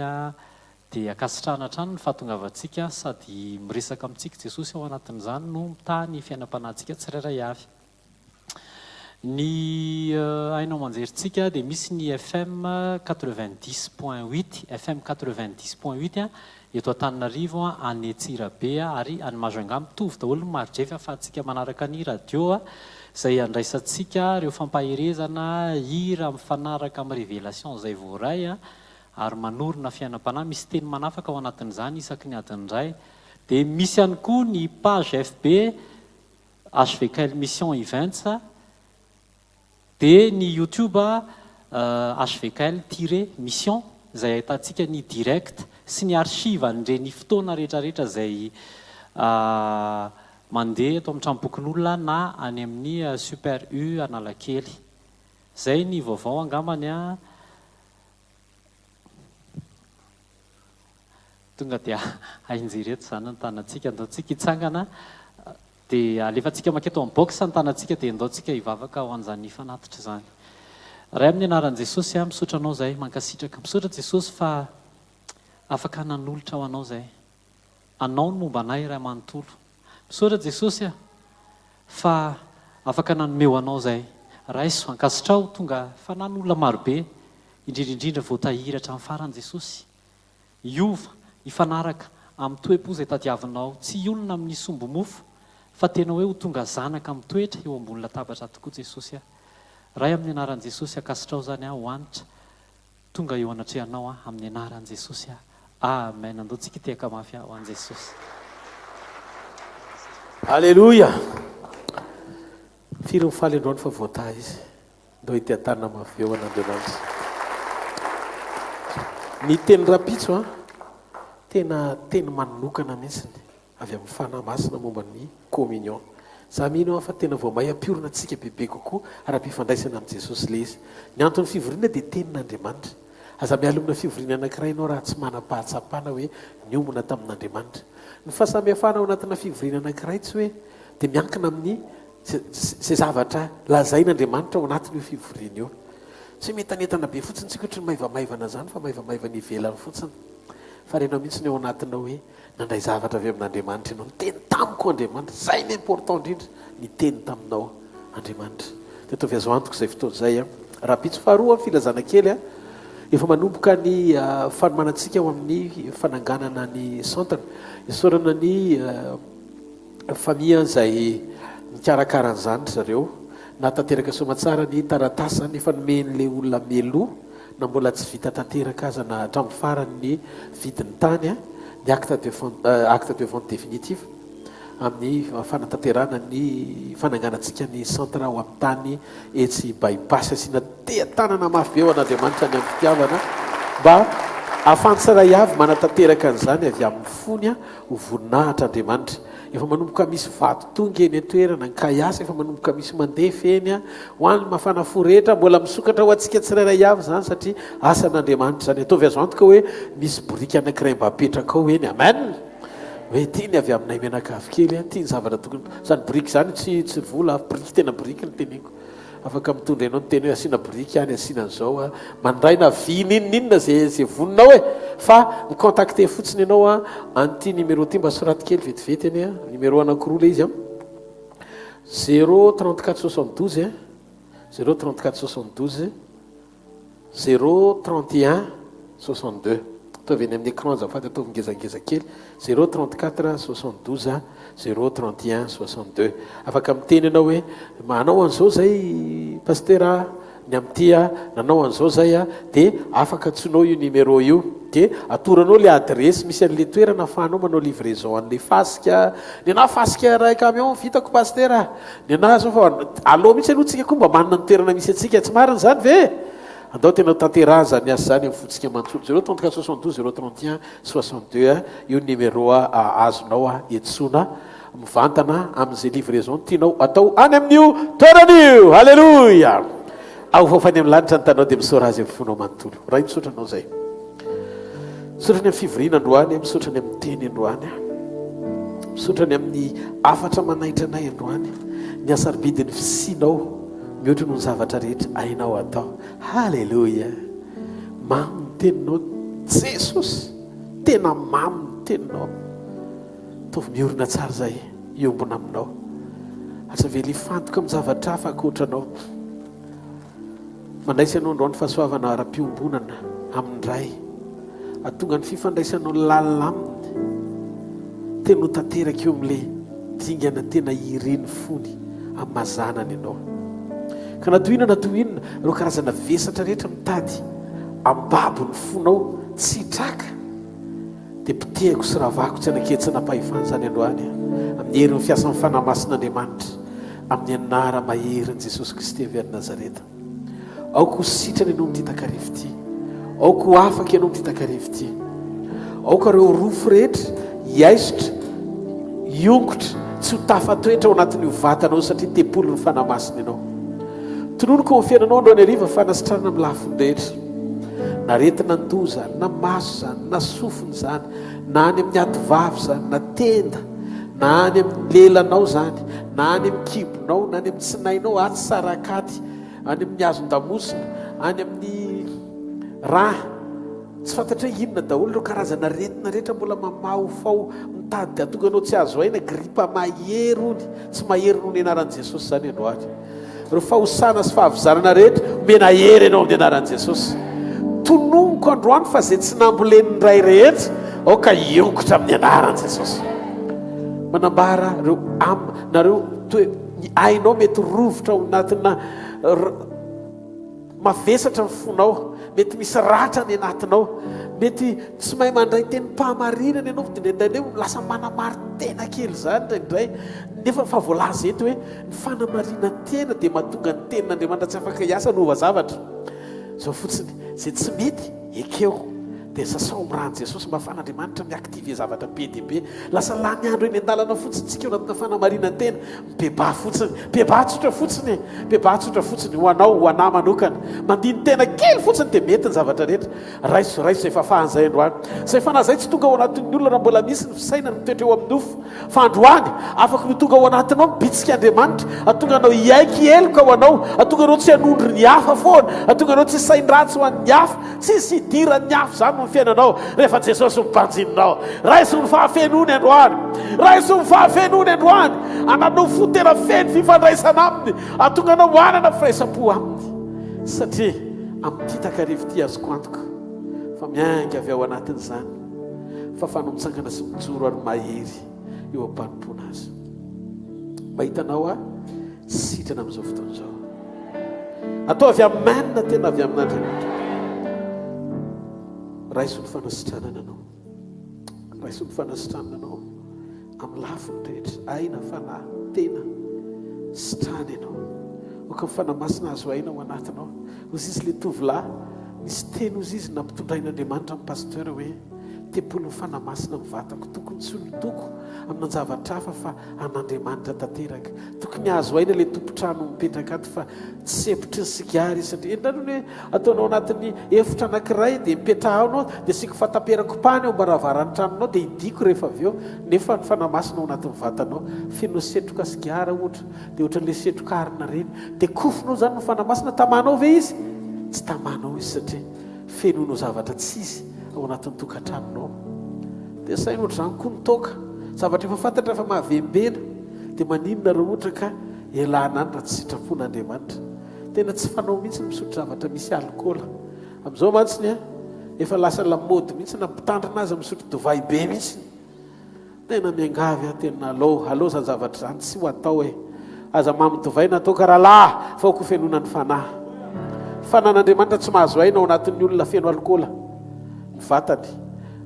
[SPEAKER 3] dia ankasitrahana hatrany ny fahatongavantsika sady miresaka amintsika Jesosy ao anatin'izany no mitaha ny fiainam-panahintsika tsirairay avy. Ny haino aman-jerintsika dia misy ny FM 90.8, FM 90.8 eto Antananarivo, any Antsirabe ary any Majunga. Mitovy daholo ny mari-drefy ahafahantsika manaraka ny radio izay andraisantsika ireo fampaherezana, hira mifanaraka amin'ny révélation izay voaray ary manorina fiainam-panahy. Misy teny manafaka ao anatin'izany isaky ny adiny iray. Dia misy ihany koa ny page FB HVKL Mission Events. Dia ny youtube hvkl tiret mission izay ahitantsika ny direct sy ny archive an'ireny fotoana rehetra rehetra izay mandeha eto amin'ny tranombokin'olona na any amin'ny super U Analakely. Izay ny vaovao angambany an. Tonga dia hainjery eto izany ny tanantsika. Andao tsika hitsangana dia alefantsika manketo amin'ny box ny tanantsika dia andao tsika hivavaka ho an'izany fanatitra izany. Ray amin'ny anaran'i Jesosy aho misaotra anao izay, mankasitraka. Misaotra Jesosy fa afaka nanolotra ho anao izay. Anao ny momba anay Ray manontolo. Misaotra Jesosy a fa afaka nanome ho anao izay. Raiso, ankasitraho tonga fanan'olona marobe, indrindra indrindra voatahiry hatramin'ny farany Jesosy. Hiova, hifanaraka amin'ny toe-po izay tadiavinao, tsy hionona amin'ny sombi-mofo, fa tena hoe ho tonga zanaka mitoetra eo ambony latabatra tokoa Jesosy a. Ray amin'ny anaran'i Jesosy ankasitrao izany aho ho hanitra tonga eo anatrehanao aho amin'ny anaran'i Jesosy a. Amen. Andao tsika hitehaka mafy ho an'i Jesosy.
[SPEAKER 1] Aleloia! Firy ny faly androany fa voatahy izy. Ndao hiteha-tanana mafy eo an'Andriamanitra. Ny teny rahampitso an, tena teny manokana mihitsy avy amin'ny Fanahy Masina momba ny communion. Za mino aho fa tena vao may hampiorina antsika bebe kokoa ara-pifandraisana amin'i Jesosy ilay izy. Ny anton'ny fivoriana dia tenin'Andriamanitra. Aza miala amina fivoriana anankiray ianao raha tsy manam-pahatsapana hoe niombona tamin'Andriamanitra. Ny fahasamihafana ao anatina fivoriana anankiray tsy hoe dia miankina amin'ny Izay zavatra lazain'Andriamanitra ao anatin'io fivoriana io. Tsy hoe mientanentana be fotsiny tsika ohatry ny maivamaivana izany fa maivamaivana ivelany fotsiny. Fa renao mihitsy ny ao anatinao hoe nandray zavatra avy amin'Andriamanitra ianao. Niteny tamiko Andriamanitra. Izay no important indrindra. Niteny taminao Andriamanitra. Dia ataovy azo antoka izay fotoana izay. Rahampitso faharoa, filazana kely. Efa manomboka ny fanomanantsika ho amin'ny fananganana ny centre. Isaorana ny Famille izay nikarakara an'izany ry zareo. Nahatanteraka soamatsara ny taratasy izany efa nomen'ilay olona mialoha na mbola tsy vita tanteraka aza na hatramin'ny farany ny vidin'ny tany, ny acte de acte de vente définitif amin'ny fanatanterahana ny fananganantsika ny centre ao amin'ny tany etsy By Pass. Asiana teha-tanana mafy be ho an'Andriamanitra ny amin'ny fitiavana mba ahafahan'ny tsirairay avy manatanteraka an'izany avy amin'ny fony Ho voninahitra Andriamanitra. Efa manomboka misy vato tonga eny an-toerana, ny kaiasa efa manomboka misy mandefa eny, ho an'ny mafana fo rehetra, mbola misokatra ho antsika tsirairay avy izany satria asan'Andriamanitra izany. Ataovy azo antoka hoe misy boriky anankiray mba apetraka ao eny. Amen! Hoe ity ny avy aminay mianakavy kely, ity ny zavatra tokony, izany boriky izany tsy tsy vola, boriky tena boriky no teneniko. Afaka mitondra ianao miteny hoe asiana biriky any, asiana an'izao a, mandray na vy n'inon'inona ze ze vonona ao e! Fa mi-contacter fotsiny ianao a, an'ity numéro ity mba soraty kely vetivety anie a, numéro anankiroa ilay izy a, zéro 34 72 e, zéro 34 72 zéro 31 62. Ataovy eny amin'ny écran azafady ataovy ngezangeza kely, 0 34 72 0 31 62. Afaka miteny ianao hoe manao an'izao zay Pasitera a, ny amin'ity a, nanao an'izao zay a, dia afaka antsoinao io numéro io, dia atoranao ilay adiresy misy an'ilay toerana ahafahanao manao livraison an'ilay fasika. Ny anah fasika iray camion vitako Pasitera a, ny anah zao fa aleo mihitsy aloha tsika koa mba manana ny toerana misy antsika, tsy marina izany ve? Andao tena ho tanterahana izany asa izany amin'ny fontsika manontolo. 0 34 72 0 31 62 io ny numéro azonao iantsoana mivantana amin'izay livraison tianao atao any amin'io toerana io. Alléluia! Ahofahofa any amin'ny lanitra ny tanao dia misaora Azy amin'ny fonao manontolo. Ray misaotra Anao izay. Misaotra ny amin'ny fivoriana androany, misaotra ny amin'ny teny androany. Misaotra ny amin'ny hafatra manaitra anay androany. Ny hasarobidin'ny fisianao mihoatra noho ny zavatra rehetra hainao atao. Haleloia! Mamy ny teninao Jesosy! Tena mamy ny teninao. Ataovy miorina tsara izay hiombona aminao. Aza avela hifantoka amin'ny zavatra hafa ankoatra anao. Mandraisa ianao androany fahasoavana ara-piombonana amin'ny Ray. Hahatonga ny fifandraisanao lalina Aminy tena ho tanteraka eo amin'ilay dingana tena irin'ny fony amin'ny maha zanany ianao. Ka na toy inona na toy inona ireo karazana vesatra rehetra mitady ambabo ny fonao tsy hitraka dia potehiko sy ravako tsy hanan-ketsina-pahefana izany androany amin'ny herin'ny fiasan'ny Fanahy Masin'Andriamanitra amin'ny anara-maherin'i Jesosy Kristy avy any Nazareta. Aoka ho sitrana ianao amin'ity takariva ity. Aoka ho afaka ianao amin'ity takariva ity. Aoka ireo rofy rehetra hiaisotra, hiongotra, tsy ho tafatoetra ao anatin'io vatanao satria tempolin'ny Fanahy Masina ianao. Tononiko ao amin'ny fiainanao androany hariva fanasitranana amin'ny lafiny rehetra. Na aretina an-doha izany, na maso izany, na sofina izany, na any amin'ny ativavy izany, na tenda, na any amin'ny lelanao izany, na any amin'ny kibonao, na any amin'ny tsinainao, atsy sarakaty, any amin'ny hazon-damosina, any amin'ny rà. Tsy fantatra hoe inona daholo ireo karazana aretina rehetra mbola mamahofaho mitady hahatonga anao tsy hahazo aina, gripa mahery hono, tsy mahery noho ny anaran'i Jesosy izany androany. Ireo fahosana sy fahavizanana rehetra, omena hery ianao amin'ny anaran'i Jesosy. Tononiko androany fa izay tsy nambolen'ny Ray rehetra, aoka hiongotra amin'ny anaran'i Jesosy. Manambara ireo am, nareo toe, ny ainao mety rovitra ao anatina Mavesatra ny fonao, mety misy ratra any anatinao, mety tsy mahay mandray tenim-pahamarinana ianao, dia indraindray lasa manamarin-tena kely izany indraindray, nefa fa voalaza eto hoe ny fanamarinan-tena dia mahatonga ny tenin'Andriamanitra tsy afaka hiasa hanova zavatra. Izao fotsiny, izay tsy mety, ekeo, dia sasao amin'ny ran'i Jesosy mba ahafahan'Andriamanitra mi-activer zavatra be dia be. Lasa lany andro eny an-dalana fotsiny tsika ao anatina fanamarinan-tena. Mibebaha fotsiny. Bebaha tsotra fotsiny e. Bebaha tsotra fotsiny, ho anao, ho anà manokana. Mandini-tena kely fotsiny dia mety ny zavatra rehetra. Raiso, raiso izay fahafahana izay androany. Izay fanahy izay tsy tonga ao anatin'ny olona raha mbola misy ny fisainany mitoetra eo amin'ny nofo. Fa androany, afaka ny ho tonga ao anatinao ny bitsik'Andriamanitra, hahatonga anao hiaiky heloka ho anao, hahatonga anao tsy hanondro ny hafa foana, hahatonga anao tsy hisain-dratsy ho an'ny hafa. Tsisy hidiran'ny afo izany ny fiainanao rehefa Jesosy no banjininao. Raiso ny fahafenoany androany. Raiso ny fahafenoany androany. Ananao fo tena feno fifandraisana aminy. Ahatonga anao hanana firaisam-po aminy. Satria amin'ity takariva ity azoko antoka fa miainga avy ao anatin'izany fa fanao mitsangana sy mijoro ary mahery eo am-panompoana azy. Mahita anao aho sitrana amin'izao fotoana izao. Ataovy amen tena avy amin'Andriamanitra. Raiso ny fanasitranana anao. Raiso ny fanasitranana anao amin'ny lafiny rehetra, aina, fanahy, tena. Sitrana ianao. Aoka ny Fanahy Masina azo aina ao anatinao. Hozy izy ilay tovolahy, nisy teny hozy izy nampitondrain'Andriamanitra amin'ny pasteur hoe tempolin'ny Fanahy Masina ny vatako. Tokony tsy ho lotoko amin'anjavatra hafa fa an'Andriamanitra tanteraka. Tokony hahazo aina ilay tompon-trano mipetraka ato fa tsy sempotry ny sigara izy satria inona ny hoe ataonao anatin'ny efitra anankiray dia mipetraha ao ianao dia asiako fahataperan-kopahana eo am-baravaran'ny tranonao dia hidiako rehefa avy eo nefa ny Fanahy Masina ao anatin'ny vatanao feno setroka sigara ohatra dia ohatran'ilay setroka arina ireny dia kofonao izany ny Fanahy Masina tamanao ve izy? Tsy tamanao izy satria fenoinao zavatra tsy izy ao anatin'ny tokantranonao. Dia saino ohatr'izany koa ny toaka. Zavatra efa fantatra fa mahavembena. Dia maninona raha ohatra ka ialana any raha tsy sitrapon'Andriamanitra. Tena tsy fanao mihitsy ny misotro zavatra misy alikaola. Amin'izao mantsy ny an, Efa lasa lamaody mihitsy na mpitandrina aza misotro divay be mihitsy. Tena miangavy aho tena alou alou zany zavatra zany tsy ho atao e. Aza mamo divay na toaka rahalahy fa ho kofenoina ny fanahy. Fanan'Andriamanitra tsy mahazo aina ao anatin'ny olona feno alikaola ny vatany.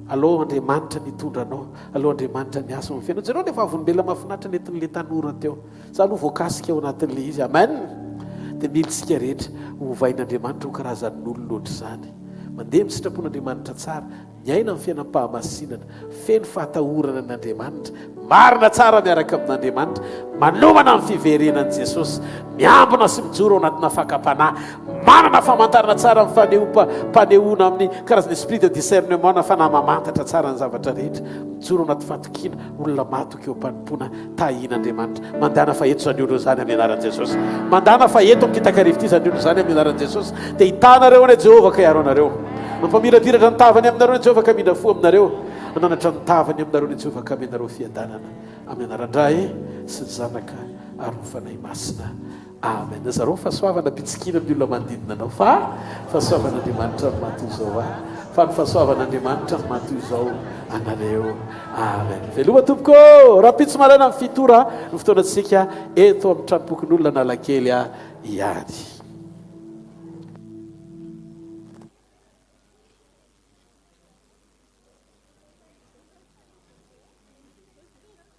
[SPEAKER 1] Alou Andriamanitra ny hitondra anao, alou Andriamanitra ny asa ao amin'ny fiainanao. Jereo ilay vavolombelona mahafinaritra nentin'ilay tanora teo. Za aloha voakasika ao anatin'ilay izy. Amen! Dia mila isika rehetra ho ovain'Andriamanitra ho karazan'olona ohatr'izany. Mandeha amin'ny sitrapon'Andriamanitra tsara, miaina amin'ny fiainam-pahamasinana, feno fahatahorana an'Andriamanitra, marina tsara miaraka amin'Andriamanitra, manomana ny fiverenan'i Jesosy, miambina sy mijoro ao anatina fakam-panahy, manana famantarana tsara amin'ny fanehoam-panehoana amin'ny karazana esprit de discernement na fanahy mamantatra tsara ny zavatra rehetra, mijoro anaty fahatokiana, olona matoky eo am-panompoana. Tahian'Andriamanitra. Mandàna fa eto izany olona izany amin'ny anaran'i Jesosy. Mandàna fa eto amin'ity takariva ity izany olona izany amin'ny anaran'i Jesosy. Dia hitanareo anie Jehovah ka hiaro anareo. Mampamirapiratra ny tavany aminareo anie Jehovah ka hamindra fo aminareo. Hananatra ny tavany aminareo anie Jehovah ka hamenareo fiadanana. Amin'ny anaran-dRay sy ny Zanaka ary ny Fanahy Masina. Amen. Zarao ny fahasoavana ampitsikiana amin'ny olona manodidina anao fa fahasoavan'Andriamanitra no maha toy izao ahy. Fa ny fahasoavan'Andriamanitra no maha toy izao anareo. Amen. Veloma tompoko ô! Rahampitso maraina amin'ny fito ora ny fotoanantsika eto amin'ny tranompokonolona Analakely ihany.